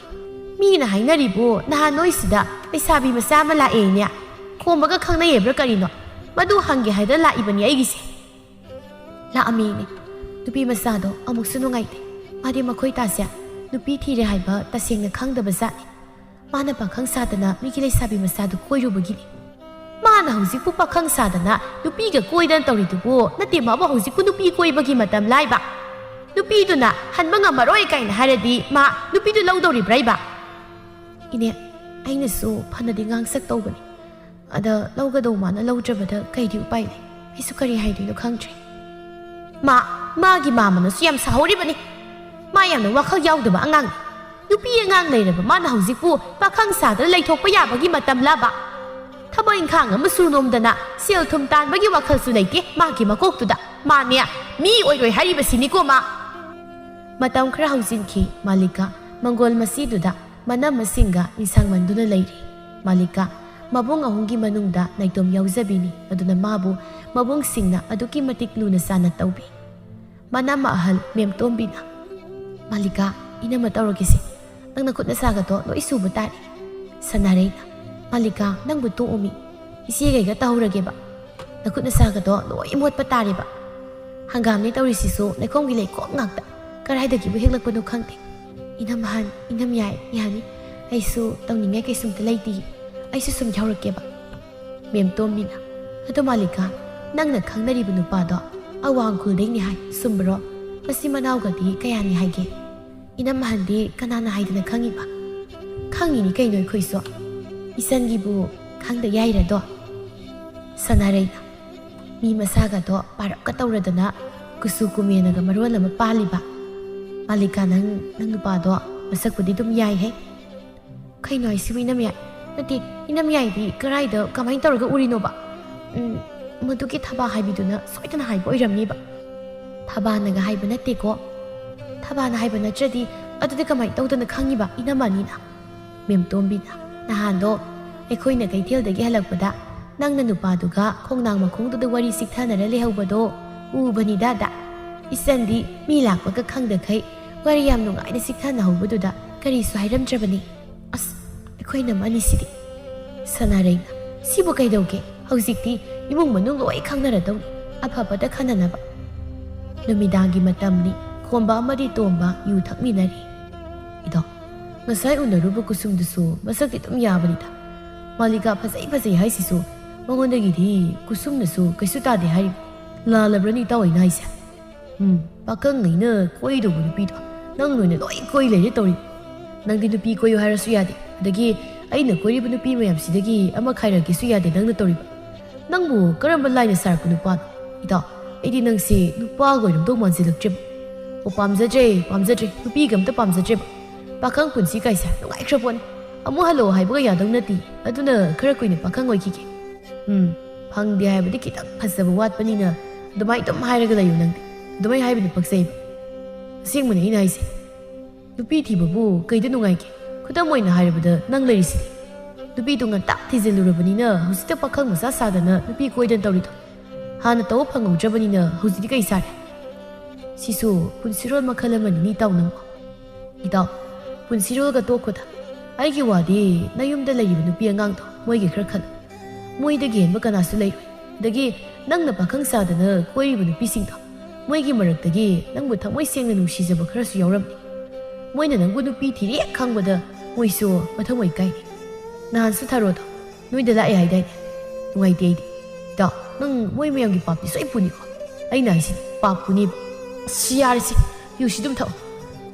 ꯃꯤꯅ ꯍꯥꯏꯅꯔꯤꯕꯨ ꯅꯍꯥꯟ ꯅꯣꯏꯁꯤꯗ ꯂꯩꯁꯥꯕꯤ ꯃꯆꯥ ꯑꯃ ꯂꯥꯛꯑꯦꯅꯦ꯫ ꯈꯣꯝꯕꯒ ꯈꯪꯅꯩꯌꯦꯕ꯭ꯔꯥ ꯀꯔꯤꯅꯣ? ꯃꯗꯨ ꯍꯪꯒꯦ ꯍꯥꯏꯗꯅ ꯂꯥꯛꯏꯕꯅꯤ ꯑꯩꯒꯤꯁꯦ꯫ ꯂꯥꯛꯑꯝꯃꯤꯅꯦ꯫ ꯅꯨꯄꯤ ꯃꯆꯥꯗꯣ ꯑꯃꯨꯛꯁꯨ ꯅꯨꯡꯉꯥꯏꯇꯦ꯫ ꯃꯥꯗꯤ ꯃꯈꯣꯏ ꯇꯥꯁꯦ ꯅꯨꯄꯤ ꯊꯤꯔꯦ ꯍꯥꯏꯕ ꯇꯁꯦꯡꯅ ꯈꯪꯗꯕ ꯖꯥꯠꯅꯤ꯫ ꯃꯥꯅ ꯄꯥꯈꯪ ꯁꯥꯗꯅ ꯃꯤꯒꯤ ꯂꯩꯁꯥꯕꯤ ꯃꯆꯥꯗꯨ ꯀꯣꯏꯔꯨꯕꯒꯤꯅꯤ꯫ ꯃꯥꯅ ꯍꯧꯖꯤꯛꯄꯨ ꯄꯥꯈꯪ ꯁꯥꯗꯅ ꯅꯨꯄꯤꯒ ꯀꯣꯏꯗꯅ ꯇꯧꯔꯤꯗꯨꯕꯨ ꯅꯠꯇꯦ, ꯃꯥꯕꯨ ꯍꯧꯖꯤꯛꯄꯨ ꯅꯨꯄꯤ ꯀꯣꯏꯕꯒꯤ ꯃꯇꯝ ꯂꯥꯏꯕ? ꯅꯨꯄꯤꯗꯨꯅ ꯍꯟꯕ ꯉꯝꯃꯔꯣꯏ ꯀꯥꯏꯅ ꯍꯥꯏꯔꯗꯤ ꯃꯥ ꯅꯨꯄꯤꯗꯨ ꯂꯧꯗꯧꯔꯤꯕ꯭ꯔꯥ ꯏꯕ? ꯏꯅꯦ, ꯑꯩꯅꯁꯨ ꯐꯅꯗꯤ ꯉꯥꯡꯁꯛ ꯇꯧꯕꯅꯤ꯫ ꯑꯗ ꯂꯧꯒꯗꯧ ꯃꯥꯅ ꯂꯧꯗ꯭ꯔꯕꯗ ꯀꯩꯗꯤ ꯎꯄꯥꯏ ꯂꯩ? ꯑꯩꯁꯨ ꯀꯔꯤ ꯍꯥꯏꯗꯣꯏꯅꯣ ꯈꯪꯗ꯭ꯔꯦ꯫ ꯃꯥ, ꯃꯥꯒꯤ ꯃꯥꯃꯅꯁꯨ ꯌꯥꯝ ꯁꯥꯍꯧꯔꯤꯕꯅꯤ꯫ ꯃꯥ ꯌꯥꯝꯅ ꯋꯥꯈꯜ ꯌꯥꯎꯗꯕ ꯑꯉꯥꯡꯅꯤ꯫ ꯅꯨꯄꯤ ꯑꯉꯥꯡ ꯂꯩꯔꯕ ꯃꯥꯅ ꯍꯧꯖꯤꯛꯄꯨ ꯄꯥꯈꯪ ꯁꯥꯗꯅ ꯂꯩꯊꯣꯛꯄ ꯌꯥꯕꯒꯤ ꯃꯇꯝꯂꯕ? ꯊꯕꯛ ꯏꯪꯈꯥꯡ ꯑꯃ ꯁꯨ ꯅꯣꯝꯗꯅ ꯁꯦꯜ ꯊꯨꯝ ꯇꯥꯟꯕꯒꯤ ꯋꯥꯈꯜꯁꯨ ꯂꯩꯇꯦ ꯃꯥꯒꯤ ꯃꯀꯣꯛꯇꯨꯗ꯫ ꯃꯥꯅꯦ, ꯃꯤ ꯑꯣꯏꯔꯣꯏ ꯍꯥꯏꯔꯤꯕꯁꯤꯅꯤꯀꯣ ꯃꯥ꯫ ꯃꯇꯝ ꯈꯔ ꯍꯧꯖꯤꯟꯈꯤ꯫ ꯃꯥꯂꯤꯀꯥ ꯃꯪꯒꯣꯜ ꯃꯁꯤꯗꯨꯗ ꯃꯅꯝ ꯃꯁꯤꯡꯒ ꯅꯤꯡꯁꯥꯡꯃꯟꯗꯨꯅ ꯂꯩꯔꯤ꯫ ꯃꯥꯂꯤꯀꯥ ꯃꯕꯨꯡ ꯑꯍꯨꯝꯒꯤ ꯃꯅꯨꯡꯗ ꯅꯥꯏꯇꯣꯝ ꯌꯥꯎꯖꯕꯤꯅꯤ, ꯑꯗꯨꯅ ꯃꯥꯕꯨ ꯃꯕꯨꯡꯁꯤꯡꯅ ꯑꯗꯨꯛꯀꯤ ꯃꯇꯤꯛ ꯂꯨꯅ ꯆꯥꯟꯅ ꯇꯧꯕꯤ꯫ ꯃꯅꯝꯃ ꯑꯍꯜ ꯃꯦꯝꯇꯣꯝꯕꯤꯅ, "ꯃꯥꯂꯤꯀꯥ, ꯏꯅꯝꯃ ꯇꯧꯔꯒꯦꯁꯦ꯫ ꯅꯪ ꯅꯈꯨꯠ ꯅꯁꯥꯒꯗꯣ ꯂꯣꯏ ꯁꯨꯕ ꯇꯥꯔꯦ꯫" ꯁꯅꯥꯔꯩꯅ, "ꯃꯥꯂꯤꯀꯥ, ꯅꯪꯕꯨ ꯇꯣꯛꯑꯣꯃꯤ꯫ ꯏꯆꯦꯒꯩꯒ ꯇꯧꯍꯧꯔꯒꯦꯕ꯫ ꯅꯈꯨꯠ ꯅꯁꯥꯒꯗꯣ ꯂꯣꯏ ꯃꯣꯠꯄ ꯇꯥꯔꯦꯕ꯫ ꯍꯪꯒꯥꯝꯅꯦ ꯇꯧꯔꯤꯁꯤꯁꯨ ꯂꯩꯈꯣꯝꯒꯤ ꯂꯩꯈꯣꯝ ꯉꯥꯛꯇ꯫ ꯀꯗꯥꯏꯗꯒꯤꯕꯨ ꯍꯦꯛꯂꯛꯄꯅꯣ ꯈꯪꯗꯦ꯫ ꯏꯅꯝ ꯑꯍꯟ, ꯏꯅꯝ ꯌꯥꯏ, ꯌꯥꯅꯤ꯫ ꯑꯩꯁꯨ ꯇꯧꯅꯤꯡꯉꯥꯏ ꯀꯩꯁꯨꯝꯇ ꯂꯩꯇꯦ꯫ ꯑꯩꯁꯨ ꯁꯨꯝ ꯌꯥꯎꯔꯛꯀꯦꯕ꯫" ꯃꯦꯝꯇꯣꯝꯕꯤꯅ, "ꯑꯗꯣ ꯃꯥꯂꯤꯀꯥ, ꯅꯪꯅ ꯈꯪꯅꯔꯤꯕ ꯅꯨꯄꯥꯗꯣ ꯑꯋꯥꯡ ꯈꯨꯜꯗꯩꯅꯤ ꯍꯥꯏ, ꯆꯨꯝꯕ꯭ꯔꯣ? ꯃꯆꯤꯟ ꯃꯅꯥꯎꯒꯗꯤ ꯀꯌꯥꯅꯤ ꯍꯥꯏꯒꯦ?" "ꯏꯅꯝ ꯑꯍꯟꯗꯤ ꯀꯅꯥꯅ ꯍꯥꯏꯗꯅ ꯈꯪꯉꯤꯕ?" "ꯈꯪꯉꯤꯅꯤ ꯀꯩꯅꯣ ꯑꯩꯈꯣꯏꯁꯨ꯫ ꯏꯆꯟꯒꯤꯕꯨ ꯈꯪꯗ ꯌꯥꯏꯔꯗꯣ?" ꯁꯅꯥꯔꯩꯅ, "ꯃꯤ ꯃꯁꯥꯒꯗꯣ ꯄꯥꯔꯞꯀ ꯇꯧꯔꯗꯅ, ꯀꯨꯆꯨ ꯀꯨꯃꯦꯟꯅꯒ ꯃꯔꯣꯜ ꯑꯃ ꯄꯥꯜꯂꯤꯕ꯫ ꯃꯥꯂꯤꯀꯥ, ꯅꯪ, ꯅꯪ ꯅꯨꯄꯥꯗꯣ ꯃꯁꯛꯄꯨꯗꯤ ꯑꯗꯨꯝ ꯌꯥꯏꯍꯦ꯫" "ꯀꯩꯅꯣ ꯍꯥꯏꯁꯤꯕꯨ ꯏꯅꯝ ꯌꯥꯏ? ꯅꯠꯇꯦ, ꯏꯅꯝ ꯌꯥꯏꯗꯤ ꯀꯔꯥꯏꯗ ꯀꯃꯥꯏꯅ ꯇꯧꯔꯒ ꯎꯔꯤꯅꯣꯕ?" "ꯎꯝ, ꯃꯗꯨꯒꯤ ꯊꯕꯥ ꯍꯥꯏꯕꯤꯗꯨꯅ ꯁꯣꯏꯗꯅ ꯍꯥꯏꯕ ꯑꯣꯏꯔꯝꯅꯤꯕ꯫" "ꯊꯕꯥꯅꯒ ꯍꯥꯏꯕ ꯅꯠꯇꯦꯀꯣ꯫ ꯊꯕꯥꯅ ꯍꯥꯏꯕ ꯅꯠꯇ꯭ꯔꯗꯤ ꯑꯗꯨꯗꯤ ꯀꯃꯥꯏꯅ ꯇꯧꯗꯅ ꯈꯪꯉꯤꯕ ꯏꯅꯝꯃꯅꯤꯅ? ꯃꯦꯝꯇꯣꯝꯕꯤꯅ, ꯅꯍꯥꯟꯗꯣ ꯑꯩꯈꯣꯏꯅ ꯀꯩꯊꯦꯜꯗꯒꯤ ꯍꯜꯂꯛꯄꯗ ꯅꯪꯅ ꯅꯨꯄꯥꯗꯨꯒ ꯈꯣꯡꯅꯥꯡ ꯃꯈꯣꯡꯗꯨꯗ ꯋꯥꯔꯤ ꯆꯤꯛꯊꯅꯔ ꯂꯩꯍꯧꯕꯗꯣ ꯎꯕꯅꯤꯗ꯫ ꯏꯆꯟꯗꯤ ꯃꯤ ꯂꯥꯛꯄꯒ ꯈꯪꯗꯈꯩ ꯋꯥꯔꯤ ꯌꯥꯝ ꯅꯨꯡꯉꯥꯏꯅ ꯆꯤꯛꯊꯅꯍꯧꯕꯗꯨꯗ ꯀꯔꯤꯁꯨ ꯍꯥꯏꯔꯝꯗ꯭ꯔꯕꯅꯤ꯫ ꯑꯁ, ꯑꯩꯈꯣꯏ ꯏꯅꯝꯃꯅꯤꯁꯤꯗꯤ꯫ ꯁꯅꯥꯔꯩꯅ, ꯁꯤꯕꯨ ꯀꯩꯗꯧꯒꯦ? ꯍꯧꯖꯤꯛꯇꯤ ꯏꯃꯨꯡ ꯃꯅꯨꯡ ꯂꯣꯏ ꯈꯪꯅꯔꯗꯧꯅꯤ, ꯑꯐꯕꯗ ꯈꯟꯅꯅꯕ꯫ ꯅꯨꯃꯤꯗꯥꯡꯒꯤ ꯃꯇꯝꯅꯤ꯫ ꯈꯣꯝꯕ ꯑꯃꯗꯤ ꯇꯣꯝꯕ ꯌꯨ ꯊꯛꯃꯤꯟꯅꯔꯤ꯫ ꯏꯗꯣ, ꯉꯁꯥꯏ ꯎꯅꯔꯨꯕ ꯀꯨꯁꯨꯝꯗꯨꯁꯨ ꯃꯁꯛꯇꯤ ꯑꯗꯨꯝ ꯌꯥꯕꯅꯤꯗ꯫ ꯃꯥꯂꯤꯀꯥ ꯐꯖꯩ ꯐꯖꯩ ꯍꯥꯏꯁꯤꯁꯨ ꯃꯉꯣꯟꯗꯒꯤꯗꯤ ꯀꯨꯁꯨꯝꯅꯁꯨ ꯀꯩꯁꯨ ꯇꯥꯗꯦ ꯍꯥꯏꯔꯤꯕ꯫ ꯂꯥꯜꯂꯕ꯭ꯔꯅꯤ ꯏꯇꯥꯎ ꯑꯩꯅ ꯍꯥꯏꯁꯦ? ꯎꯝ, ꯄꯥꯈꯪꯉꯩꯅ ꯀꯣꯏꯗꯧꯕ ꯅꯨꯄꯤꯗꯣ ꯅꯪ ꯅꯣꯏꯅ ꯂꯣꯏ ꯀꯣꯏ ꯂꯩꯔꯦ ꯇꯧꯔꯤ꯫ ꯅꯪꯗꯤ ꯅꯨꯄꯤ ꯀꯣꯏꯌꯨ ꯍꯥꯏꯔꯁꯨ ꯌꯥꯗꯦ, ꯑꯗꯒꯤ ꯑꯩꯅ ꯀꯣꯏꯔꯤꯕ ꯅꯨꯄꯤ ꯃꯌꯥꯝꯁꯤꯗꯒꯤ ꯑꯃ ꯈꯥꯏꯔꯛꯀꯦꯁꯨ ꯌꯥꯗꯦ ꯅꯪꯅ ꯇꯧꯔꯤꯕ꯫ ꯅꯪꯕꯨ ꯀꯔꯝꯕ ꯂꯥꯏꯅ ꯁꯥꯔꯛꯄ ꯅꯨꯄꯥꯅꯣ? ꯏꯇꯥꯎ, ꯑꯩꯗꯤ ꯅꯪꯁꯦ ꯅꯨꯄꯥꯒ ꯑꯣꯏꯔꯝꯗꯧ ꯃꯥꯟꯁꯤꯜꯂꯛꯇ꯭ꯔꯦꯕ꯫ ꯑꯣ, ꯄꯥꯝꯖꯗ꯭ꯔꯦ, ꯄꯥꯝꯖꯗ꯭ꯔꯦ, ꯅꯨꯄꯤꯒ ꯑꯝꯇ ꯄꯥꯝꯖꯗ꯭ꯔꯦꯕ꯫ ꯄꯥꯈꯪ ꯄꯨꯟꯁꯤ ꯀꯥꯏꯁꯦ ꯅꯨꯡꯉꯥꯏꯈ꯭ꯔ ꯄꯣꯠꯅꯤ꯫ ꯑꯃꯨꯛ ꯍꯜꯂꯛꯑꯣ ꯍꯥꯏꯕꯒ ꯌꯥꯗꯧ ꯅꯠꯇꯦ꯫ ꯑꯗꯨꯅ ꯈꯔ ꯀꯨꯏꯅ ꯄꯥꯈꯪ ꯑꯣꯏꯈꯤꯒꯦ꯫ ꯎꯝ, ꯐꯪꯗꯦ ꯍꯥꯏꯕꯗꯤ ꯈꯤꯇꯪ ꯐꯖꯕ ꯋꯥꯠꯄꯅꯤꯅ ꯑꯗꯨꯃꯥꯏꯅ ꯑꯗꯨꯝ ꯍꯥꯏꯔꯒ ꯂꯩꯌꯨ ꯅꯪꯗꯤ꯫ ꯑꯗꯨꯃꯥꯏꯅ ꯍꯥꯏꯕꯅ ꯄꯛꯆꯩꯕ꯫ ꯑꯁꯦꯡꯕꯅꯦ ꯑꯩꯅ ꯍꯥꯏꯁꯦ꯫ ꯅꯨꯄꯤ ꯊꯤꯕꯕꯨ ꯀꯩꯗ ꯅꯨꯡꯉꯥꯏꯒꯦ? ꯈꯨꯗꯝ ꯑꯣꯏꯅ ꯍꯥꯏꯔꯕꯗ ꯅꯪ ꯂꯩꯔꯤꯁꯤꯗꯤ꯫ ꯅꯨꯄꯤꯗꯨ ꯉꯟꯇꯥ ꯊꯤꯖꯤꯜꯂꯨꯔꯕꯅꯤꯅ ꯍꯧꯖꯤꯛꯇ ꯄꯥꯈꯪ ꯃꯆꯥ ꯁꯥꯗꯅ ꯅꯨꯄꯤ ꯀꯣꯏꯗꯅ ꯇꯧꯔꯤꯗꯣ꯫ ꯍꯥꯟꯅ ꯇꯧꯕ ꯐꯪꯍꯧꯗ꯭ꯔꯕꯅꯤꯅ ꯍꯧꯖꯤꯛꯇꯤ ꯀꯩ ꯁꯥꯔꯦ? ꯁꯤꯁꯨ ꯄꯨꯟꯁꯤꯔꯣꯜ ꯃꯈꯜ ꯑꯃꯅꯤꯅꯦ ꯏꯇꯥꯎ ꯅꯪꯕꯣ꯫ ꯏꯇꯥꯎ, ꯄꯨꯟꯁꯤꯔꯣꯜꯒ ꯇꯣꯛꯈꯣꯗ꯫ ꯑꯩꯒꯤ ꯋꯥꯗꯤ ꯅꯌꯨꯝꯗ ꯂꯩꯔꯤꯕ ꯅꯨꯄꯤ ꯑꯉꯥꯡꯗꯣ ꯃꯣꯏꯒꯤ ꯈꯔ ꯈꯜꯂꯨ꯫ ꯃꯣꯏꯗꯒꯤ ꯍꯦꯟꯕ ꯀꯅꯥꯁꯨ ꯂꯩꯔꯣꯏ꯫ ꯑꯗꯒꯤ ꯅꯪꯅ ꯄꯥꯈꯪ ꯁꯥꯗꯅ ꯀꯣꯏꯔꯤꯕ ꯅꯨꯄꯤꯁꯤꯡꯗꯣ, ꯃꯣꯏꯒꯤ ꯃꯔꯛꯇꯒꯤ ꯅꯪꯕꯨ ꯊꯃꯣꯏ ꯁꯦꯡꯅ ꯅꯨꯡꯁꯤꯖꯕ ꯈꯔꯁꯨ ꯌꯥꯎꯔꯝꯅꯤ꯫ ꯃꯣꯏꯅ ꯅꯪꯕꯨ ꯅꯨꯄꯤ ꯊꯤꯔꯦ ꯍꯦꯛ ꯈꯪꯕꯗ ꯃꯣꯏꯁꯨ ꯃꯊꯃꯣꯏ ꯀꯥꯏꯅꯤ꯫ ꯅꯍꯥꯟꯁꯨ ꯊꯥꯔꯣꯗꯣ ꯅꯣꯏꯗ ꯂꯥꯛꯑꯦ ꯍꯥꯏꯗꯥꯏꯅꯦ? ꯅꯨꯡꯉꯥꯏꯇꯦ ꯑꯩꯗꯤ꯫ ꯏꯇꯥꯎ, ꯅꯪ ꯃꯣꯏ ꯃꯌꯥꯝꯒꯤ ꯄꯥꯞꯇꯤ ꯁꯣꯏ ꯄꯨꯅꯤꯀꯣ꯫ ꯑꯩꯅ ꯍꯥꯏꯁꯤꯗꯤ ꯄꯥꯞ ꯄꯨꯅꯤꯕ꯫ ꯑꯁ, ꯌꯥꯔꯦꯁꯦ, ꯌꯨꯁꯤ ꯑꯗꯨꯝ ꯊꯛꯑꯣ꯫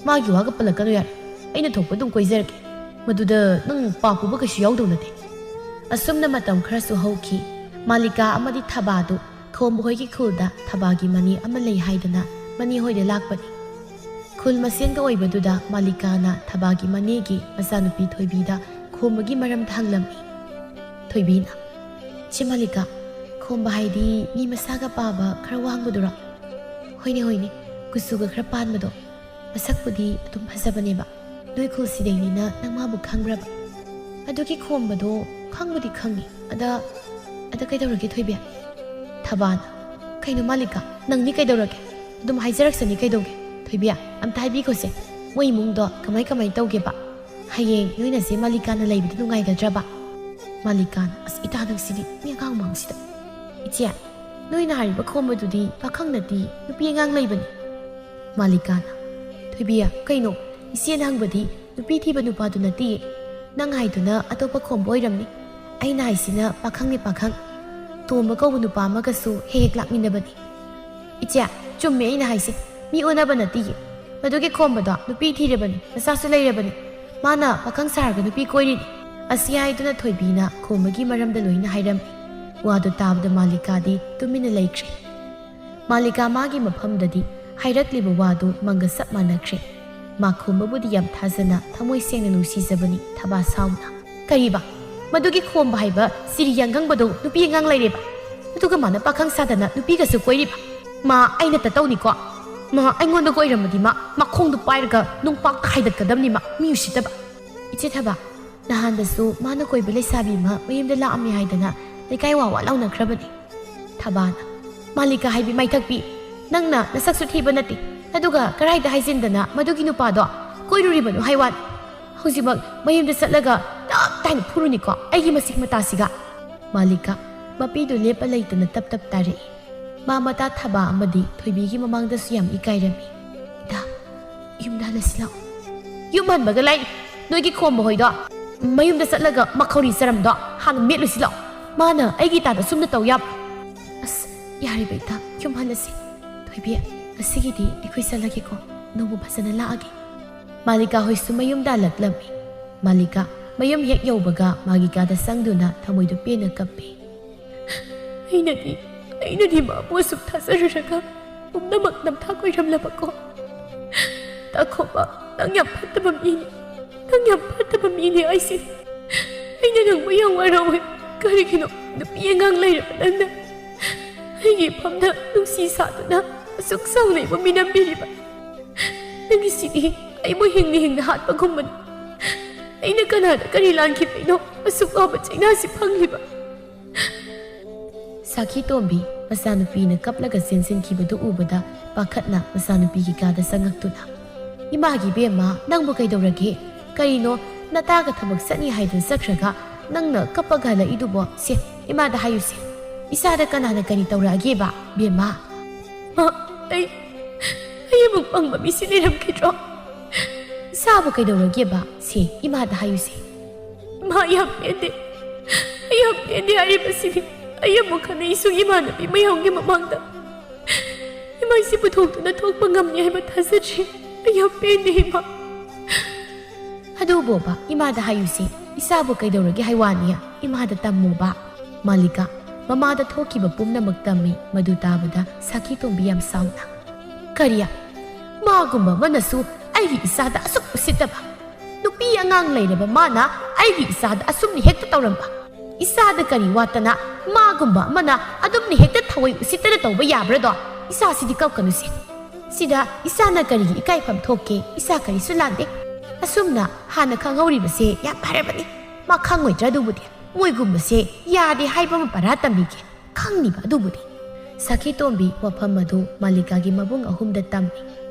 ꯃꯥꯒꯤ ꯋꯥꯒ ꯄꯜꯂꯛꯀꯅꯨ ꯌꯥꯔꯦ꯫ ꯑꯩꯅ ꯊꯣꯛꯄ ꯑꯗꯨꯝ ꯀꯣꯏꯖꯔꯒꯦ꯫ ꯃꯗꯨꯗ ꯅꯪ ꯄꯥꯞ ꯄꯨꯕ ꯀꯩꯁꯨ ꯌꯥꯎꯗꯧ ꯅꯠꯇꯦ꯫ ꯑꯁꯨꯝꯅ ꯃꯇꯝ ꯈꯔꯁꯨ ꯍꯧꯈꯤ꯫ ꯃꯥꯂꯤꯀꯥ ꯑꯃꯗꯤ ꯊꯕꯥꯗꯨ ꯈꯣꯝꯕ ꯍꯣꯏꯒꯤ ꯈꯨꯜꯗ ꯊꯕꯥꯒꯤ ꯃꯅꯦ ꯑꯃ ꯂꯩ ꯍꯥꯏꯗꯅ ꯃꯅꯦ ꯍꯣꯏꯗ ꯂꯥꯛꯄꯅꯤ꯫ ꯈꯨꯜ ꯃꯁꯦꯟꯒ ꯑꯣꯏꯕꯗꯨꯗ ꯃꯥꯂꯤꯀꯥꯅ ꯊꯕꯥꯒꯤ ꯃꯅꯦꯒꯤ ꯃꯆꯥꯅꯨꯄꯤ ꯊꯣꯏꯕꯤꯗ ꯈꯣꯝꯕꯒꯤ ꯃꯔꯝꯗ ꯍꯪꯂꯝꯃꯤ꯫ ꯊꯣꯏꯕꯤꯅ, "ꯆꯦ ꯃꯥꯂꯤꯀꯥ, ꯈꯣꯝꯕ ꯍꯥꯏꯗꯤ ꯃꯤ ꯃꯁꯥꯒ ꯄꯥꯕ ꯈꯔ ꯋꯥꯡꯕꯗꯨꯔꯣ?" "ꯍꯣꯏꯅꯦ, ꯍꯣꯏꯅꯦ, ꯀꯨꯆꯨꯒ ꯈꯔ ꯄꯥꯟꯕꯗꯣ꯫ ꯃꯁꯛꯄꯨꯗꯤ ꯑꯗꯨꯝ ꯐꯖꯕꯅꯦꯕ꯫ ꯅꯣꯏ ꯈꯨꯜꯁꯤꯗꯩꯅꯤꯅ ꯅꯪ ꯃꯥꯕꯨ ꯈꯪꯕ꯭ꯔꯕ? ꯑꯗꯨꯒꯤ ꯈꯣꯝꯕꯗꯣ ꯈꯪꯕꯨꯗꯤ ꯈꯪꯉꯤ꯫ ꯑꯗ, ꯑꯗ ꯀꯩꯗꯧꯔꯒꯦ ꯊꯣꯏꯕꯤ? ꯊꯕꯥꯅ, "ꯀꯩꯅꯣ ꯃꯥꯂꯤꯀꯥ, ꯅꯪꯗꯤ ꯀꯩꯗꯧꯔꯒꯦ? ꯑꯗꯨꯝ ꯍꯥꯏꯖꯔꯛꯁꯅꯤ ꯀꯩꯗꯧꯒꯦ? ꯊꯣꯏꯕꯤ, ꯑꯝꯇ ꯍꯥꯏꯕꯤꯈꯣꯁꯦ, ꯃꯣꯏ ꯏꯃꯨꯡꯗꯣ ꯀꯃꯥꯏ ꯀꯃꯥꯏ ꯇꯧꯒꯦꯕ? ꯍꯌꯦꯡ ꯅꯣꯏꯅ ꯆꯦ ꯃꯥꯂꯤꯀꯥꯅ ꯂꯩꯕꯗ ꯅꯨꯡꯉꯥꯏꯒꯗ꯭ꯔꯕ?" ꯃꯥꯂꯤꯀꯥꯅ, "ꯑꯁ ꯏꯇꯥ, ꯅꯪꯁꯤꯗꯤ ꯃꯤ ꯑꯉꯥꯡ ꯃꯥꯡꯁꯤꯗ꯫ ꯏꯆꯦ, ꯅꯣꯏꯅ ꯍꯥꯏꯔꯤꯕ ꯈꯣꯝꯕꯗꯨꯗꯤ ꯄꯥꯈꯪ ꯅꯠꯇꯦ, ꯅꯨꯄꯤ ꯑꯉꯥꯡ ꯂꯩꯕꯅꯤ꯫" ꯃꯥꯂꯤꯀꯥꯅ, "ꯊꯣꯏꯕꯤ, ꯀꯩꯅꯣ? ꯏꯆꯦꯅ ꯍꯪꯕꯗꯤ ꯅꯨꯄꯤ ꯊꯤꯕ ꯅꯨꯄꯥꯗꯨ ꯅꯠꯇꯦ꯫ ꯅꯪ ꯍꯥꯏꯗꯨꯅ ꯑꯇꯣꯞꯄ ꯈꯣꯝꯕ ꯑꯣꯏꯔꯝꯅꯤ꯫ ꯑꯩꯅ ꯍꯥꯏꯁꯤꯅ ꯄꯥꯈꯪꯅꯤ, ꯄꯥꯈꯪ꯫ ꯇꯣꯝꯕ ꯀꯧꯕ ꯅꯨꯄꯥ ꯑꯃꯒꯁꯨ ꯍꯦꯛ ꯍꯦꯛ ꯂꯥꯛꯃꯤꯟꯅꯕꯅꯤ꯫" "ꯏꯆꯦ, ꯆꯨꯝꯃꯦ ꯑꯩꯅ ꯍꯥꯏꯁꯦ꯫ ꯃꯤ ꯑꯣꯟꯅꯕ ꯅꯠꯇꯤꯌꯦ꯫ ꯃꯗꯨꯒꯤ ꯈꯣꯝꯕꯗꯣ ꯅꯨꯄꯤ ꯊꯤꯔꯕꯅꯤ, ꯃꯆꯥꯁꯨ ꯂꯩꯔꯕꯅꯤ꯫ ꯃꯥꯅ ꯄꯥꯈꯪ ꯁꯥꯔꯒ ꯅꯨꯄꯤ ꯀꯣꯏꯔꯤꯅꯤ꯫ ꯑꯁꯤ ꯍꯥꯏꯗꯨꯅ ꯊꯣꯏꯕꯤꯅ ꯈꯣꯝꯕꯒꯤ ꯃꯔꯝꯗ ꯂꯣꯏꯅ ꯍꯥꯏꯔꯝꯃꯤ꯫ ꯋꯥꯗꯨ ꯇꯥꯕꯗ ꯃꯥꯂꯤꯀꯥꯗꯤ ꯇꯨꯃꯤꯟꯅ ꯂꯩꯈ꯭ꯔꯦ꯫ ꯃꯥꯂꯤꯀꯥ ꯃꯥꯒꯤ ꯃꯐꯝꯗꯗꯤ ꯍꯥꯏꯔꯛꯂꯤꯕ ꯋꯥꯗꯨ ꯃꯪꯒ ꯆꯞ ꯃꯥꯟꯅꯈ꯭ꯔꯦ꯫ ꯃꯥ ꯈꯣꯝꯕꯕꯨꯗꯤ ꯌꯥꯝ ꯊꯥꯖꯅ ꯊꯃꯣꯏ ꯁꯦꯡꯅ ꯅꯨꯡꯁꯤꯖꯕꯅꯤ ꯊꯕꯥ ꯁꯥꯎꯅ꯫ "ꯀꯔꯤꯕ? ꯃꯗꯨꯒꯤ ꯈꯣꯝꯕ ꯍꯥꯏꯕ ꯁꯤꯔꯤ ꯌꯥꯡꯒꯪꯕꯗꯣ ꯅꯨꯄꯤ ꯑꯉꯥꯡ ꯂꯩꯔꯦꯕ? ꯑꯗꯨꯒ ꯃꯥꯅ ꯄꯥꯈꯪ ꯁꯥꯗꯅ ꯅꯨꯄꯤꯒꯁꯨ ꯀꯣꯏꯔꯤꯕ? ꯃꯥ ꯑꯩꯅ ꯇꯠꯇꯧꯅꯤꯀꯣ꯫ ꯃꯥ ꯑꯩꯉꯣꯟꯗ ꯀꯣꯏꯔꯝꯃꯗꯤ ꯃꯥ ꯃꯈꯣꯡꯗꯣ ꯄꯥꯏꯔꯒ ꯅꯨꯡꯄꯥꯛꯇ ꯍꯥꯏꯗꯠꯀꯗꯕꯅꯤ ꯃꯥ, ꯃꯤ ꯎꯁꯤꯠꯇꯕ꯫" "ꯏꯆꯦ ꯊꯕꯥ, ꯅꯍꯥꯟꯗꯁꯨ ꯃꯥꯅ ꯀꯣꯏꯕ ꯂꯩꯁꯥꯕꯤ ꯑꯃ ꯃꯌꯨꯝꯗ ꯂꯥꯛꯑꯝꯃꯦ ꯍꯥꯏꯗꯅ ꯂꯩꯀꯥꯏ ꯋꯥ ꯋꯥ ꯂꯥꯎꯅꯈ꯭ꯔꯕꯅꯤ꯫" ꯊꯕꯥꯅ, "ꯃꯥꯂꯤꯀꯥ ꯍꯥꯏꯕꯤ ꯃꯥꯏꯊꯛꯄꯤ, ꯅꯪꯅ ꯅꯁꯛꯁꯨ ꯊꯤꯕ ꯅꯠꯇꯦ, ꯑꯗꯨꯒ ꯀꯔꯥꯏꯗ ꯍꯥꯏꯖꯤꯟꯗꯅ ꯃꯗꯨꯒꯤ ꯅꯨꯄꯥꯗꯣ ꯀꯣꯏꯔꯨꯔꯤꯕꯅꯣ ꯍꯥꯏ ꯋꯥꯅꯤ꯫ ꯍꯧꯖꯤꯛꯃꯛ ꯃꯌꯨꯝꯗ ꯆꯠꯂꯒ ꯇꯞ ꯇꯥꯏꯅ ꯐꯨꯔꯨꯅꯤꯀꯣ ꯑꯩꯒꯤ ꯃꯁꯤꯡ ꯃꯇꯥꯁꯤꯒ꯫" ꯃꯥꯂꯤꯀꯥ, ꯃꯄꯤꯗꯨ ꯂꯦꯞꯄ ꯂꯩꯇꯅ ꯇꯞ ꯇꯞ ꯇꯥꯔꯛꯏ꯫ ꯃꯥ ꯃꯇꯥ ꯊꯕꯥ ꯑꯃꯗꯤ ꯊꯣꯏꯕꯤꯒꯤ ꯃꯃꯥꯡꯗꯁꯨ ꯌꯥꯝ ꯏꯀꯥꯏꯔꯝꯃꯤ꯫ "ꯏꯇꯥ, ꯌꯨꯝꯗ ꯍꯜꯂꯁꯤ ꯂꯥꯛꯑꯣ꯫" "ꯌꯨꯝ ꯍꯟꯕꯒ ꯂꯥꯏꯔꯤ, ꯅꯣꯏꯒꯤ ꯈꯣꯝꯕ ꯍꯣꯏꯗꯣ ꯃꯌꯨꯝꯗ ꯆꯠꯂꯒ ꯃꯈꯧꯔꯤ ꯆꯔꯝꯗꯣ ꯍꯥꯟꯅ ꯃꯦꯠꯂꯨꯁꯤ ꯂꯥꯛꯑꯣ꯫ ꯃꯥꯅ ꯑꯩꯒꯤ ꯏꯇꯥꯗ ꯁꯨꯝꯅ ꯇꯧ ꯌꯥꯕ?" "ꯑꯁ, ꯌꯥꯔꯦꯕ ꯏꯇꯥ, ꯌꯨꯝ ꯍꯜꯂꯁꯤ꯫ ꯊꯣꯏꯕꯤ, ꯉꯁꯤꯒꯤꯗꯤ ꯑꯩꯈꯣꯏ ꯆꯠꯂꯒꯦꯀꯣ, ꯅꯣꯡꯃ ꯐꯖꯅ ꯂꯥꯛꯑꯒꯦ꯫" ꯃꯥꯂꯤꯀꯥ ꯍꯣꯏꯁꯨ ꯃꯌꯨꯝꯗ ꯍꯜꯂꯛꯂꯝꯃꯤ꯫ ꯃꯥꯂꯤꯀꯥ ꯃꯌꯨꯝ ꯍꯦꯛ ꯌꯧꯕꯒ ꯃꯥꯒꯤ ꯀꯥꯗ ꯆꯪꯗꯨꯅ ꯊꯃꯣꯏꯗꯨ ꯄꯦꯟꯅ ꯀꯞꯄꯤ꯫ "ꯑꯩꯅꯗꯤ, ꯑꯩꯅꯗꯤ ꯃꯥꯕꯨ ꯑꯁꯨꯛ ꯊꯥꯖꯔꯨꯔꯒ ꯄꯨꯝꯅꯃꯛ ꯅꯝꯊꯥꯛ ꯑꯣꯏꯔꯝꯂꯕꯀꯣ꯫ ꯇꯥꯈꯣꯕ, ꯅꯪ ꯌꯥꯝ ꯐꯠꯇꯕ ꯃꯤꯅꯤ, ꯅꯪ ꯌꯥꯝ ꯐꯠꯇꯕ ꯃꯤꯅꯤ ꯑꯩꯁꯦ꯫ ꯑꯩꯅ ꯅꯪꯕꯨ ꯌꯥꯝ ꯋꯥꯔꯧꯋꯦ꯫ ꯀꯔꯤꯒꯤꯅꯣ ꯅꯨꯄꯤ ꯑꯉꯥꯡ ꯂꯩꯔꯕ ꯅꯪꯅ ꯑꯩꯒꯤ ꯏꯐꯝꯗ ꯅꯨꯡꯁꯤ ꯁꯥꯗꯨꯅ ꯑꯁꯨꯛ ꯆꯥꯎꯅ ꯑꯩꯕꯨ ꯃꯤꯅꯝꯕꯤꯔꯤꯕ? "ꯅꯪꯒꯤꯁꯤꯗꯤ ꯑꯩꯕꯨ ꯍꯤꯡꯅ ꯍꯤꯡꯅ ꯍꯥꯠꯄꯒꯨꯝꯕꯅꯤ꯫ ꯑꯩꯅ ꯀꯅꯥꯗ ꯀꯔꯤ ꯂꯥꯟꯈꯤꯕꯩꯅꯣ ꯑꯁꯨꯛ ꯋꯥꯕ ꯆꯩꯅꯥꯁꯤ ꯐꯪꯂꯤꯕ?" ꯁꯥꯈꯤ ꯇꯣꯝꯕꯤ ꯃꯆꯥꯅꯨꯄꯤꯅ ꯀꯞꯂꯒ ꯆꯦꯟꯁꯤꯟꯈꯤꯕꯗꯨ ꯎꯕꯗ ꯄꯥꯈꯠꯅ ꯃꯆꯥꯅꯨꯄꯤꯒꯤ ꯀꯥꯗ ꯆꯪꯉꯛꯇꯨꯅ, "ꯏꯃꯥꯒꯤ ꯏꯕꯦꯝꯃ, ꯅꯪꯕꯨ ꯀꯩꯗꯧꯔꯒꯦ? ꯀꯔꯤꯅꯣ, ꯅꯇꯥꯒ ꯊꯕꯛ ꯆꯠꯅꯤ ꯍꯥꯏꯗꯨꯅ ꯆꯠꯈ꯭ꯔꯒ ꯅꯪꯅ ꯀꯞꯄꯒ ꯍꯜꯂꯛꯏꯗꯨꯕꯣ? ꯁꯦ, ꯏꯃꯥꯗ ꯍꯥꯏꯌꯨꯁꯦ꯫ ꯏꯆꯥꯗ ꯀꯅꯥꯅ ꯀꯔꯤ ꯇꯧꯔꯛꯑꯒꯦꯕ, ꯏꯕꯦꯝꯃ?" "ꯃꯥ, ꯑꯩ, ꯑꯩ ꯑꯃꯨꯛ ꯄꯪꯕ ꯃꯤꯁꯤ ꯂꯩꯔꯝꯈꯤꯗ꯭ꯔꯣ? ꯏꯆꯥꯕꯨ ꯀꯩꯗꯧꯔꯒꯦꯕ? ꯁꯦ, ꯏꯃꯥꯗ ꯍꯥꯏꯌꯨꯁꯦ꯫" "ꯏꯃꯥ, ꯌꯥꯝ ꯄꯦꯟꯗꯦ꯫ ꯑꯩ ꯌꯥꯝ ꯄꯦꯟꯗꯦ ꯍꯥꯏꯔꯤꯕꯁꯤꯅꯤ꯫ ꯑꯩ ꯑꯃꯨꯛ ꯍꯟꯅ ꯏꯁꯨꯡ ꯏꯃꯥꯟꯅꯕꯤ ꯃꯌꯥꯝꯒꯤ ꯃꯃꯥꯡꯗ ꯏꯃꯥꯏꯁꯤ ꯄꯨꯊꯣꯛꯇꯨꯅ ꯊꯣꯛꯄ ꯉꯝꯅꯤ ꯍꯥꯏꯕ ꯊꯥꯖꯗ꯭ꯔꯤ꯫ ꯑꯩ ꯌꯥꯝ ꯄꯦꯟꯗꯦ, ꯏꯃꯥ꯫" "ꯑꯗꯨꯕꯣꯕ, ꯏꯃꯥꯗ ꯍꯥꯏꯌꯨꯁꯦ, ꯏꯆꯥꯕꯨ ꯀꯩꯗꯧꯔꯒꯦ ꯍꯥꯏ ꯋꯥꯅꯤ? ꯏꯃꯥꯗ ꯇꯝꯃꯣꯕ꯫" ꯃꯥꯂꯤꯀꯥ ꯃꯃꯥꯗ ꯊꯣꯛꯈꯤꯕ ꯄꯨꯝꯅꯃꯛ ꯇꯝꯃꯤ꯫ ꯃꯗꯨ ꯇꯥꯕꯗ ꯁꯥꯈꯤ ꯇꯣꯝꯕꯤ ꯌꯥꯝ ꯁꯥꯎꯅ, "ꯀꯔꯤ? ꯃꯥꯒꯨꯝꯕ ꯑꯃꯅꯁꯨ ꯑꯩꯒꯤ ꯏꯆꯥꯗ ꯑꯁꯨꯛ ꯎꯁꯤꯠꯇꯕ? ꯅꯨꯄꯤ ꯑꯉꯥꯡ ꯂꯩꯔꯕ ꯃꯥꯅ ꯑꯩꯒꯤ ꯏꯆꯥꯗ ꯑꯁꯨꯝꯅ ꯍꯦꯛꯇ ꯇꯧꯔꯝꯕ? ꯏꯆꯥꯗ ꯀꯔꯤ ꯋꯥꯠꯇꯅ ꯃꯥꯒꯨꯝꯕ ꯑꯃꯅ ꯑꯗꯨꯝꯅ ꯍꯦꯛꯇ ꯊꯑꯣꯏ ꯎꯁꯤꯠꯇꯅ ꯇꯧꯕ ꯌꯥꯕ꯭ꯔꯗꯣ? ꯏꯆꯥꯁꯤꯗꯤ ꯀꯞꯀꯅꯨꯁꯦ꯫ ꯁꯤꯗ ꯏꯆꯥꯅ ꯀꯔꯤꯒꯤ ꯏꯀꯥꯏꯐꯝ ꯊꯣꯛꯀꯦ? ꯏꯆꯥ ꯀꯔꯤꯁꯨ ꯂꯥꯟꯗꯦ꯫ ꯑꯁꯨꯝꯅ ꯍꯥꯟꯅ ꯈꯪꯍꯧꯔꯤꯕꯁꯦ ꯌꯥꯝ ꯐꯔꯕꯅꯤ꯫ ꯃꯥ ꯈꯪꯉꯣꯏꯗ꯭ꯔꯥ ꯑꯗꯨꯕꯨꯗꯤ? ꯃꯣꯏꯒꯨꯝꯕꯁꯦ ꯌꯥꯗꯦ ꯍꯥꯏꯕ ꯑꯃ ꯄꯔꯥ ꯇꯝꯕꯤꯒꯦ꯫ ꯈꯪꯅꯤꯕ ꯑꯗꯨꯕꯨꯗꯤ꯫" ꯁꯥꯈꯤ ꯇꯣꯝꯕꯤ ꯋꯥꯐꯝ ꯑꯗꯨ ꯃꯥꯂꯤꯀꯥꯒꯤ ꯃꯕꯨꯡ ꯑꯍꯨꯝꯗ ꯇꯝꯃꯤ꯫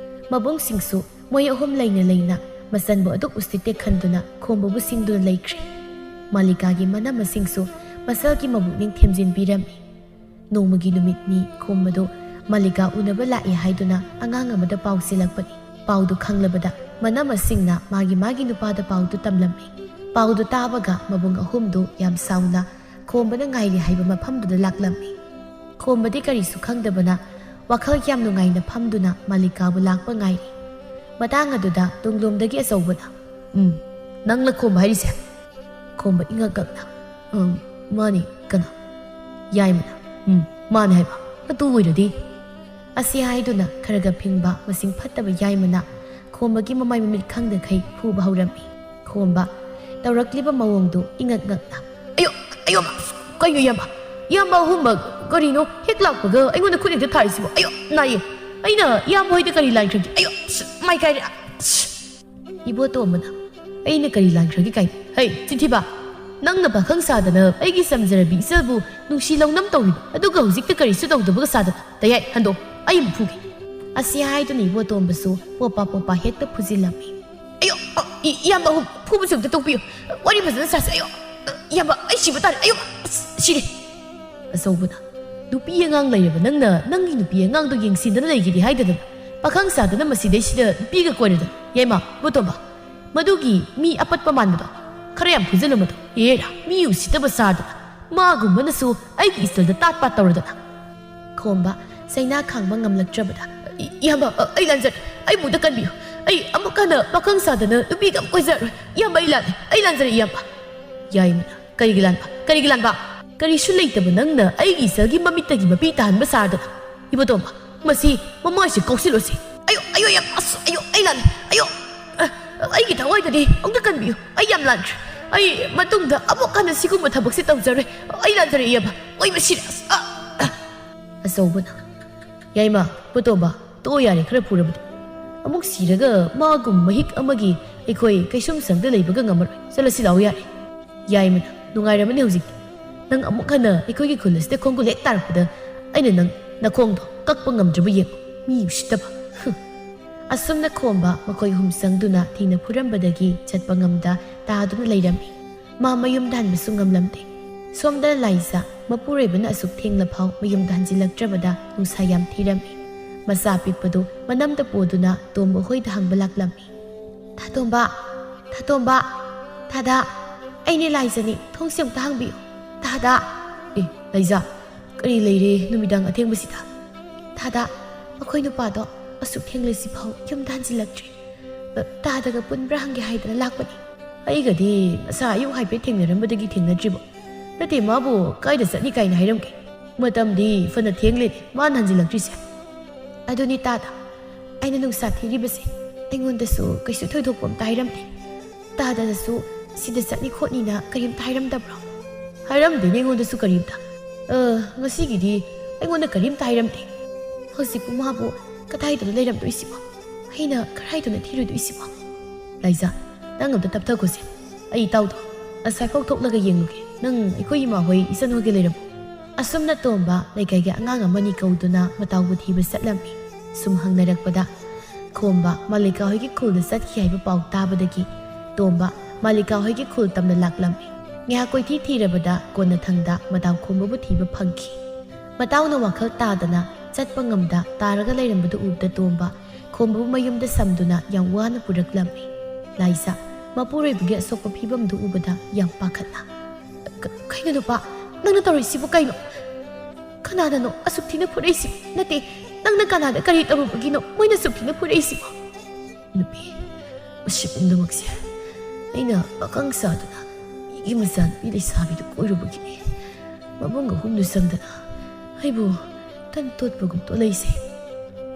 ꯃꯕꯨꯡꯁꯤꯡꯁꯨ ꯃꯣꯏ ꯑꯍꯨꯝ ꯂꯩꯅ ꯂꯩꯅ ꯃꯆꯟꯕꯨ ꯑꯗꯨꯛ ꯎꯁꯤꯠꯇꯦ ꯈꯟꯗꯨꯅ ꯈꯣꯝꯕꯕꯨ ꯁꯤꯡꯗꯨꯅ ꯂꯩꯈ꯭ꯔꯦ꯫ ꯃꯥꯂꯤꯀꯥꯒꯤ ꯃꯅꯥ ꯃꯁꯤꯡꯁꯨ ꯃꯆꯜꯒꯤ ꯃꯕꯨꯛꯅꯤꯡ ꯊꯦꯝꯖꯤꯟꯕꯤꯔꯝꯃꯤ꯫ ꯅꯣꯡꯃꯒꯤ ꯅꯨꯃꯤꯠꯅꯤ ꯈꯣꯝꯕꯗꯨ ꯃꯥꯂꯤꯀꯥ ꯎꯅꯕ ꯂꯥꯛꯑꯦ ꯍꯥꯏꯗꯨꯅ ꯑꯉꯥꯡ ꯑꯃꯗ ꯄꯥꯎ ꯆꯦꯜꯂꯛꯄꯅꯤ꯫ ꯄꯥꯎꯗꯨ ꯈꯪꯂꯕꯗ ꯃꯅꯥ ꯃꯁꯤꯡꯅ ꯃꯥꯒꯤ ꯃꯥꯒꯤ ꯅꯨꯄꯥꯗ ꯄꯥꯎꯗꯨ ꯇꯝꯂꯝꯃꯤ꯫ ꯄꯥꯎꯗꯨ ꯇꯥꯕꯒ ꯃꯕꯨꯡ ꯑꯍꯨꯝꯗꯨ ꯌꯥꯝ ꯁꯥꯎꯅ ꯈꯣꯝꯕꯅ ꯉꯥꯏꯔꯤ ꯍꯥꯏꯕ ꯃꯐꯝꯗꯨꯗ ꯂꯥꯛꯂꯝꯃꯤ꯫ ꯈꯣꯝꯕꯗꯤ ꯀꯔꯤꯁꯨ ꯈꯪꯗꯕꯅ ꯋꯥꯈꯜ ꯌꯥꯝ ꯅꯨꯡꯉꯥꯏꯅ ꯐꯝꯗꯨꯅ ꯃꯥꯂꯤꯀꯥꯕꯨ ꯂꯥꯛꯄ ꯉꯥꯏꯔꯤ꯫ ꯃꯇꯥꯡ ꯑꯗꯨꯗ ꯇꯨꯡꯂꯣꯝꯗꯒꯤ ꯑꯆꯧꯕꯅ, "ꯎꯝ, ꯅꯪꯂ ꯈꯣꯝꯕ ꯍꯥꯏꯔꯤꯁꯦ?" ꯈꯣꯝꯕ ꯏꯉꯛ ꯉꯛꯅ, "ꯎꯝ, ꯃꯥꯅꯤ, ꯀꯅꯥ?" ꯌꯥꯏꯃꯅ, "ꯎꯝ, ꯃꯥꯅꯤ ꯍꯥꯏꯕ, ꯑꯗꯨ ꯑꯣꯏꯔꯗꯤ?" ꯑꯁꯤ ꯍꯥꯏꯗꯨꯅ ꯈꯔꯒ ꯐꯤꯡꯕ ꯃꯁꯤꯡ ꯐꯠꯇꯕ ꯌꯥꯏꯃꯅ ꯈꯣꯝꯕꯒꯤ ꯃꯃꯥꯏ ꯃꯃꯤꯠ ꯈꯪꯗꯈꯩ ꯐꯨꯕ ꯍꯧꯔꯝꯃꯤ꯫ ꯈꯣꯝꯕ ꯇꯧꯔꯛꯂꯤꯕ ꯃꯑꯣꯡꯗꯨ ꯏꯉꯛ ꯉꯛꯅ, "ꯑꯌꯣ, ꯑꯌꯣ, ꯀꯩꯅꯣ ꯏꯌꯥꯝꯕ? ꯏꯌꯥꯝꯕ ꯑꯍꯨꯝꯃꯛ ꯀꯔꯤꯅꯣ ꯍꯦꯛ ꯂꯥꯛꯄꯒ ꯑꯩꯉꯣꯟꯗ ꯈꯨꯠ ꯍꯦꯛꯇ ꯊꯥꯔꯤꯁꯤꯕꯣ? ꯑꯌꯣ, ꯅꯥꯏꯌꯦ꯫ ꯑꯩꯅ ꯏꯌꯥꯝꯕ ꯍꯣꯏꯗ ꯀꯔꯤ ꯂꯥꯟꯈ꯭ꯔꯒꯦ? ꯑꯌꯣ, ꯑꯁ, ꯃꯥ ꯀꯥꯏ ꯀꯥꯏꯔꯦ꯫ ꯏꯕꯣꯇꯣꯝꯕꯅ, "ꯑꯩꯅ ꯀꯔꯤ ꯂꯥꯟꯈ꯭ꯔꯒꯦ ꯀꯥꯏꯅ? ꯍꯩ, ꯆꯤꯟꯊꯤꯕ! ꯅꯪꯅ ꯄꯥꯈꯪ ꯁꯥꯗꯅ ꯑꯩꯒꯤ ꯆꯝꯖꯔꯕꯤ ꯏꯆꯜꯕꯨ ꯅꯨꯡꯁꯤ ꯂꯧꯅꯝ ꯇꯧꯔꯤꯕ, ꯑꯗꯨꯒ ꯍꯧꯖꯤꯛꯇ ꯀꯔꯤꯁꯨ ꯇꯧꯗꯕꯒ ꯁꯥꯗꯅ꯫ ꯇꯌꯥꯏ, ꯍꯟꯗꯣꯛ, ꯑꯩ ꯑꯃꯨꯛ ꯐꯨꯒꯦ!" ꯑꯁꯤ ꯍꯥꯏꯗꯨꯅ ꯏꯕꯣꯇꯣꯝꯕꯁꯨ ꯄꯣꯄꯥ ꯄꯣꯄꯥ ꯍꯦꯛꯇ ꯐꯨꯖꯤꯜꯂꯝꯃꯤ꯫ "ꯑꯌꯣ! ꯑ, ꯏ-, ꯏꯌꯥꯝꯕ, ꯐꯨꯕꯁꯨ ꯑꯝꯇ ꯇꯣꯛꯄꯤꯌꯨ꯫ ꯋꯥꯔꯤ ꯐꯖꯅ ꯁꯥꯁꯦ꯫ ꯑꯌꯣ! ꯏꯌꯥꯝꯕ, ꯑꯩ ꯁꯤꯕ ꯇꯥꯔꯦ꯫ ꯑꯌꯣ! ꯑꯁ, ꯁꯤꯔꯦ!" ꯑꯆꯧꯕꯅ, "ꯅꯨꯄꯤ ꯑꯉꯥꯡ ꯂꯩꯔꯕ ꯅꯪꯅ ꯅꯪꯒꯤ ꯅꯨꯄꯤ ꯑꯉꯥꯡꯗꯣ ꯌꯦꯡꯁꯤꯟꯗꯅ ꯂꯩꯒꯦꯗꯤ ꯍꯥꯏꯗꯗꯅ, ꯄꯥꯈꯪ ꯁꯥꯗꯅ ꯃꯁꯤꯗꯩꯁꯤꯗ ꯅꯨꯄꯤꯒ ꯀꯣꯏꯔꯗꯅ꯫ ꯌꯥꯏꯃ, ꯏꯕꯣꯇꯣꯝꯕ, ꯃꯗꯨꯒꯤ ꯃꯤ ꯑꯄꯠꯄ ꯃꯥꯟꯕꯗꯣ ꯈꯔ ꯌꯥꯝ ꯐꯨꯖꯜꯂꯨ ꯃꯗꯣ꯫ ꯑꯦꯔꯥ, ꯃꯤ ꯎꯁꯤꯠꯇꯕ ꯆꯥꯗꯅ, ꯃꯥꯒꯨꯝꯕꯅꯁꯨ ꯑꯩꯒꯤ ꯏꯆꯜꯗ ꯇꯥꯠ ꯄꯥꯠ ꯇꯧꯔꯗꯅ꯫" ꯈꯣꯝꯕ ꯆꯩꯅꯥ ꯈꯥꯡꯕ ꯉꯝꯂꯛꯇ꯭ꯔꯕꯗ, "ꯏ-, ꯏꯌꯥꯝꯕ, ꯑ, ꯑꯩ ꯂꯥꯟꯖꯔꯦ꯫ ꯑꯩꯕꯨ ꯑꯝꯇ ꯀꯟꯕꯤꯌꯨ꯫ ꯑꯩ ꯑꯃꯨꯛ ꯍꯟꯅ ꯄꯥꯈꯪ ꯁꯥꯗꯅ ꯅꯨꯄꯤꯒ ꯑꯃ ꯀꯣꯏꯖꯔꯣꯏ꯫ ꯏꯌꯥꯝꯕ, ꯑꯩ ꯂꯥꯜꯂꯦ꯫ ꯑꯩ ꯂꯥꯟꯖꯔꯦ, ꯏꯌꯥꯝꯕ꯫" ꯌꯥꯏꯃꯅ, "ꯀꯔꯤꯒꯤ ꯂꯥꯟꯕ? ꯀꯔꯤꯒꯤ ꯂꯥꯟꯕ? ꯀꯔꯤꯁꯨ ꯂꯩꯇꯕ ꯅꯪꯅ ꯑꯩꯒꯤ ꯏꯆꯜꯒꯤ ꯃꯃꯤꯠꯇꯒꯤ ꯃꯄꯤ ꯇꯥꯍꯟꯕ ꯁꯥꯗꯅ꯫ ꯏꯕꯣꯇꯣꯝꯕ, ꯃꯁꯤ ꯃꯃꯥꯏꯁꯦ ꯀꯥꯎꯁꯤꯜꯂꯣꯁꯦ꯫" "ꯑꯌꯣ, ꯑꯌꯣ, ꯌꯥꯝ, ꯑꯁ, ꯑꯌꯣ, ꯑꯩ ꯂꯥꯜꯂꯦ꯫ ꯑꯌꯣ, ꯑ, ꯑꯩꯒꯤ ꯊꯋꯥꯏꯗꯗꯤ ꯑꯃꯨꯛꯇ ꯀꯟꯕꯤꯌꯨ꯫ ꯑꯩ ꯌꯥꯝ ꯂꯥꯟꯈ꯭ꯔꯦ꯫ ꯑꯩ ꯃꯇꯨꯡꯗ ꯑꯃꯨꯛ ꯍꯟꯅ ꯁꯤꯒꯨꯝꯕ ꯊꯕꯛꯁꯦ ꯇꯧꯖꯔꯣꯏ꯫ ꯑꯩ ꯂꯥꯟꯖꯔꯦ, ꯏꯌꯥꯝꯕ꯫ ꯑꯣꯏ, ꯃꯁꯤꯔꯦ꯫ ꯑꯁ, ꯑ, ꯑ꯫" ꯑꯆꯧꯕꯅ, "ꯌꯥꯏꯃ, ꯏꯕꯣꯇꯣꯝꯕ, ꯇꯣꯛꯑꯣ ꯌꯥꯔꯦ, ꯈꯔ ꯐꯨꯔꯕꯗꯤ꯫ ꯑꯃꯨꯛ ꯁꯤꯔꯒ ꯃꯥꯒꯨꯝ ꯃꯍꯤꯛ ꯑꯃꯒꯤ ꯑꯩꯈꯣꯏ ꯀꯩꯁꯨꯝꯁꯪꯗ ꯂꯩꯕꯒ ꯉꯝꯃꯔꯣꯏ꯫ ꯆꯠꯂꯁꯤ ꯂꯥꯛꯑꯣ ꯌꯥꯔꯦ꯫" ꯌꯥꯏꯃꯅ, "ꯅꯨꯡꯉꯥꯏꯔꯝꯃꯅꯤ ꯍꯧꯖꯤꯛꯇꯤ꯫ ꯅꯪ ꯑꯃꯨꯛ ꯍꯟꯅ ꯑꯩꯈꯣꯏꯒꯤ ꯈꯨꯜ ꯑꯁꯤꯗ ꯈꯣꯡꯒꯨꯜ ꯍꯦꯛ ꯇꯥꯔꯛꯄꯗ ꯑꯩꯅ ꯅꯪ ꯅꯈꯣꯡꯗꯣ ꯀꯛꯄ ꯉꯝꯗ꯭ꯔꯕ ꯌꯦꯡꯉꯨ, ꯃꯤ ꯎꯁꯤꯠꯇꯕ꯫" ꯍꯨꯝ꯫ ꯑꯁꯨꯝꯅ ꯈꯣꯝꯕ ꯃꯈꯣꯏ ꯑꯍꯨꯝ ꯆꯪꯗꯨꯅ ꯊꯤꯅ ꯐꯨꯔꯝꯕꯗꯒꯤ ꯆꯠꯄ ꯉꯝꯗ ꯇꯥꯗꯨꯅ ꯂꯩꯔꯝꯃꯤ꯫ ꯃꯥ ꯃꯌꯨꯝꯗ ꯍꯟꯕꯁꯨ ꯉꯝꯂꯝꯗꯦ꯫ ꯁꯣꯝꯗ ꯂꯥꯏꯖ ꯃꯄꯨꯔꯣꯏꯕꯅ ꯑꯁꯨꯛ ꯊꯦꯡꯂꯐꯥꯎ ꯃꯌꯨꯝꯗ ꯍꯟꯖꯤꯜꯂꯛꯇ꯭ꯔꯕꯗ ꯅꯨꯡꯁꯥ ꯌꯥꯝ ꯊꯤꯔꯝꯃꯤ꯫ ꯃꯆꯥ ꯑꯄꯤꯛꯄꯗꯨ ꯃꯅꯝꯗ ꯄꯣꯗꯨꯅ ꯇꯣꯝꯕ ꯍꯣꯏꯗ ꯍꯪꯕ ꯂꯥꯛꯂꯝꯃꯤ꯫ "ꯊꯥꯇꯣꯝꯕ, ꯊꯥꯇꯣꯝꯕ, ꯊꯥꯗꯥ, ꯑꯩꯅꯦ ꯂꯥꯏꯖꯅꯤ, ꯊꯣꯡꯁꯦ ꯑꯃꯨꯛꯇ ꯍꯥꯡꯕꯤꯌꯨ꯫ ꯊꯥꯗꯥ!" "ꯑꯦ, ꯂꯥꯏꯖ, ꯀꯔꯤ ꯂꯩꯔꯦ ꯅꯨꯃꯤꯗꯥꯡ ꯑꯊꯦꯡꯕꯁꯤꯗ?" "ꯊꯥꯗꯥ, ꯑꯩꯈꯣꯏ ꯅꯨꯄꯥꯗꯣ ꯑꯁꯨꯛ ꯊꯦꯡꯂꯁꯤꯐꯥꯎ ꯌꯨꯝꯗ ꯍꯟꯖꯤꯜꯂꯛꯇ꯭ꯔꯤ꯫ ꯑ, ꯇꯥꯗꯒ ꯄꯨꯟꯕ꯭ꯔꯥ ꯍꯪꯒꯦ ꯍꯥꯏꯗꯅ ꯂꯥꯛꯄꯅꯤ꯫" "ꯑꯩꯒꯗꯤ ꯉꯁꯥ ꯑꯌꯨꯛ ꯍꯥꯏꯐꯦꯠ ꯊꯦꯡꯅꯔꯝꯕꯗꯒꯤ ꯊꯦꯡꯅꯗ꯭ꯔꯤꯕꯣ? ꯅꯠꯇꯦ, ꯃꯥꯕꯨ ꯀꯥꯏꯗ ꯆꯠꯅꯤ ꯀꯥꯏꯅ ꯍꯥꯏꯔꯝꯒꯦ? ꯃꯇꯝꯗꯤ ꯐꯅ ꯊꯦꯡꯂꯦꯅꯦ, ꯃꯥꯅ ꯍꯟꯖꯤꯜꯂꯛꯇ꯭ꯔꯤꯁꯦ?" "ꯑꯗꯨꯅꯤ ꯇꯥꯗ, ꯑꯩꯅ ꯅꯨꯡꯁꯥ ꯊꯤꯔꯤꯕꯁꯦ꯫ ꯑꯩꯉꯣꯟꯗꯁꯨ ꯀꯩꯁꯨ ꯊꯣꯏꯗꯣꯛꯄ ꯑꯝꯇ ꯍꯥꯏꯔꯝꯗꯦ꯫ ꯇꯥꯗꯗꯁꯨ ꯁꯤꯗ ꯆꯠꯅꯤ ꯈꯣꯠꯅꯤꯅ ꯀꯔꯤꯝꯇ ꯍꯥꯏꯔꯝꯗꯕ꯭ꯔꯣ?" "ꯍꯥꯏꯔꯝꯗꯦꯅꯦ ꯑꯩꯉꯣꯟꯗꯁꯨ ꯀꯔꯤꯝꯇ꯫ ꯑ, ꯉꯁꯤꯒꯤꯗꯤ ꯑꯩꯉꯣꯟꯗ ꯀꯔꯤꯝꯇ ꯍꯥꯏꯔꯝꯗꯦ꯫ ꯍꯧꯖꯤꯛꯄꯨ ꯃꯥꯕꯨ ꯀꯗꯥꯏꯗꯅꯣ ꯂꯩꯔꯝꯗꯣꯏꯁꯤꯕꯣ?" ꯑꯩꯅ ꯀꯔꯥꯏꯗꯅꯣ ꯊꯤꯔꯨꯗꯣꯏꯁꯤꯕꯣ? ꯂꯥꯏꯖꯥ, ꯅꯪ ꯑꯝꯇ ꯇꯞꯊꯈꯣꯁꯦ꯫ ꯑꯩ ꯏꯇꯥꯎꯗꯣ ꯉꯁꯥꯏꯐꯥꯎ ꯊꯣꯛꯂꯒ ꯌꯦꯡꯂꯨꯒꯦ꯫ ꯅꯪ ꯑꯩꯈꯣꯏ ꯏꯃꯥ ꯍꯣꯏ ꯏꯆꯟ ꯍꯣꯏꯒ ꯂꯩꯔꯝꯃꯣ꯫ ꯑꯁꯨꯝꯅ ꯇꯣꯝꯕ ꯂꯩꯀꯥꯏꯒꯤ ꯑꯉꯥꯡ ꯑꯃꯅꯤ ꯀꯧꯗꯨꯅ ꯃꯇꯥꯎꯕꯨ ꯊꯤꯕ ꯆꯠꯂꯝꯃꯤ꯫ ꯁꯨꯝ ꯍꯪꯅꯔꯛꯄꯗ ꯈꯣꯝꯕ ꯃꯥꯂꯤꯀꯥ ꯍꯣꯏꯒꯤ ꯈꯨꯜꯗ ꯆꯠꯈꯤ ꯍꯥꯏꯕ ꯄꯥꯎ ꯇꯥꯕꯗꯒꯤ ꯇꯣꯝꯕ ꯃꯥꯂꯤꯀꯥ ꯍꯣꯏꯒꯤ ꯈꯨꯜ ꯇꯝꯅ ꯂꯥꯛꯂꯝꯃꯤ꯫ ꯉꯥꯏꯍꯥꯛ ꯀꯣꯏꯊꯤ ꯊꯤꯔꯕꯗ ꯀꯣꯟꯅꯊꯪꯗ ꯃꯇꯥꯎ ꯈꯣꯝꯕꯕꯨ ꯊꯤꯕ ꯐꯪꯈꯤ꯫ ꯃꯇꯥꯎꯅ ꯋꯥꯈꯜ ꯇꯥꯗꯅ ꯆꯠꯄ ꯉꯝꯗ ꯇꯥꯔꯒ ꯂꯩꯔꯝꯕꯗꯨ ꯎꯕꯗ ꯇꯣꯝꯕ ꯈꯣꯝꯕꯕꯨ ꯃꯌꯨꯝꯗ ꯁꯝꯗꯨꯅ ꯌꯥꯝ ꯋꯥꯅ ꯄꯨꯔꯛꯂꯝꯃꯤ꯫ ꯂꯥꯏꯖꯥ ꯃꯄꯨꯔꯣꯏꯕꯒꯤ ꯑꯁꯣꯛꯄ ꯐꯤꯕꯝꯗꯨ ꯎꯕꯗ ꯌꯥꯝ ꯄꯥꯈꯠꯅ, "ꯀ-, ꯀꯩꯅꯣ ꯅꯨꯄꯥ, ꯅꯪꯅ ꯇꯧꯔꯤꯁꯤꯕꯨ ꯀꯩꯅꯣ? ꯀꯅꯥꯅꯅꯣ ꯑꯁꯨꯛ ꯊꯤꯅ ꯐꯨꯔꯛꯏꯁꯤꯕꯨ? ꯅꯠꯇꯦ, ꯅꯪꯅ ꯀꯅꯥꯗ ꯀꯔꯤ ꯇꯧꯔꯨꯕꯒꯤꯅꯣ ꯃꯣꯏꯅ ꯑꯁꯨꯛ ꯊꯤꯅ ꯐꯨꯔꯛꯏꯁꯤꯕꯣ?" ꯅꯨꯄꯤ, ꯃꯁꯤ ꯄꯨꯝꯅꯃꯛꯁꯦ ꯑꯩꯅ ꯄꯥꯈꯪ ꯁꯥꯗꯨꯅ ꯃꯤꯒꯤ ꯃꯆꯥꯅꯨꯄꯤ ꯂꯩꯁꯥꯕꯤꯗꯨ ꯀꯣꯏꯔꯨꯕꯒꯤꯅꯤ꯫ ꯃꯕꯨꯡ ꯑꯍꯨꯝꯗꯨ ꯆꯪꯗꯅ ꯑꯩꯕꯨ ꯇꯟ ꯇꯣꯠꯄꯒꯨꯝ ꯇꯣꯠꯂꯛꯏꯁꯦ꯫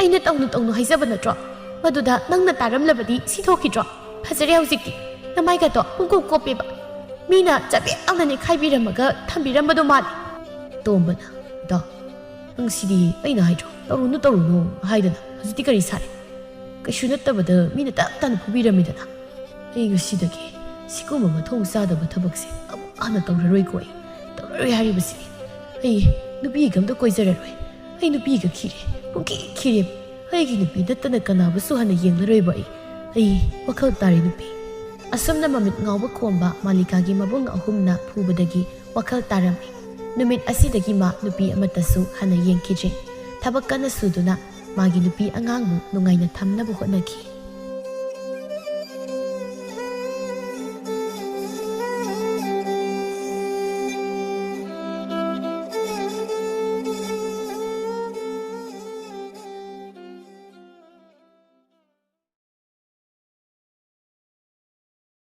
ꯑꯩꯅ ꯇꯧꯅꯨ ꯇꯧꯅꯨ ꯍꯥꯏꯖꯕ ꯅꯠꯇ꯭ꯔꯣ? ꯃꯗꯨꯗ ꯅꯪꯅ ꯇꯥꯔꯝꯂꯕꯗꯤ ꯁꯤ ꯊꯣꯛꯈꯤꯗ꯭ꯔꯣ? ꯐꯖꯔꯦ ꯍꯧꯖꯤꯛꯇꯤ꯫ ꯅꯃꯥꯏꯒꯗꯣ ꯄꯨꯡꯀꯣꯞ ꯀꯣꯞꯄꯦꯕ꯫ ꯃꯤꯅ ꯆꯕꯦꯠ ꯂꯥꯎꯅ ꯅꯦꯠꯈꯥꯏꯕꯤꯔꯝꯃꯒ ꯊꯝꯕꯤꯔꯝꯕꯗꯣ ꯃꯥꯜꯂꯦ꯫ ꯇꯣꯝꯕꯅ, "ꯏꯇꯥꯎ, ꯅꯪ ꯁꯤꯗꯤ ꯑꯩꯅ ꯍꯥꯏꯗ꯭ꯔꯣ, ꯇꯧꯔꯨꯅꯨ ꯇꯧꯔꯨꯅꯨ ꯍꯥꯏꯗꯅ ꯍꯧꯖꯤꯛꯇꯤ ꯀꯔꯤ ꯁꯥꯔꯦ? ꯀꯩꯁꯨ ꯅꯠꯇꯕꯗ ꯃꯤꯅ ꯇꯞ ꯇꯥꯅ ꯐꯨꯕꯤꯔꯝꯃꯤꯗꯅ꯫ ꯑꯩ ꯉꯁꯤꯗꯒꯤ ꯁꯤꯒꯨꯝꯕ ꯃꯊꯣꯡ ꯆꯥꯗꯕ ꯊꯕꯛꯁꯦ ꯑꯃꯨꯛ ꯍꯟꯅ ꯇꯧꯔꯔꯣꯏꯀꯣ꯫ ꯑꯩ ꯇꯧꯔꯔꯣꯏ ꯍꯥꯏꯔꯤꯕꯁꯤꯅꯤ꯫ ꯑꯩ ꯅꯨꯄꯤꯒ ꯑꯝꯇ ꯀꯣꯏꯖꯔꯔꯣꯏ꯫ ꯑꯩ ꯅꯨꯄꯤꯒ ꯈꯤꯔꯦ, ꯄꯨꯡꯈꯤ ꯈꯤꯔꯦ꯫ ꯑꯩꯒꯤ ꯅꯨꯄꯤ ꯅꯠꯇꯅ ꯀꯅꯥꯕꯨꯁꯨ ꯍꯟꯅ ꯌꯦꯡꯂꯔꯣꯏꯕ ꯑꯩ꯫ ꯑꯩ ꯋꯥꯈꯜ ꯇꯥꯔꯦ ꯅꯨꯄꯤ꯫" ꯑꯁꯨꯝꯅ ꯃꯃꯤꯠ ꯉꯥꯎꯕ ꯈꯣꯝꯕ ꯃꯥꯂꯤꯀꯥꯒꯤ ꯃꯕꯨꯡ ꯑꯍꯨꯝꯅ ꯐꯨꯕꯗꯒꯤ ꯋꯥꯈꯜ ꯇꯥꯔꯝꯃꯤ꯫ ꯅꯨꯃꯤꯠ ꯑꯁꯤꯗꯒꯤ ꯃꯥ ꯅꯨꯄꯤ ꯑꯃꯠꯇꯁꯨ ꯍꯟꯅ ꯌꯦꯡꯈꯤꯗ꯭ꯔꯦ꯫ ꯊꯕꯛ ꯀꯟꯅ ꯁꯨꯗꯨꯅ ꯃꯥꯒꯤ ꯅꯨꯄꯤ ꯑꯉꯥꯡꯕꯨ ꯅꯨꯡꯉꯥꯏꯅ ꯊꯝꯅꯕ ꯍꯣꯠꯅꯈꯤ꯫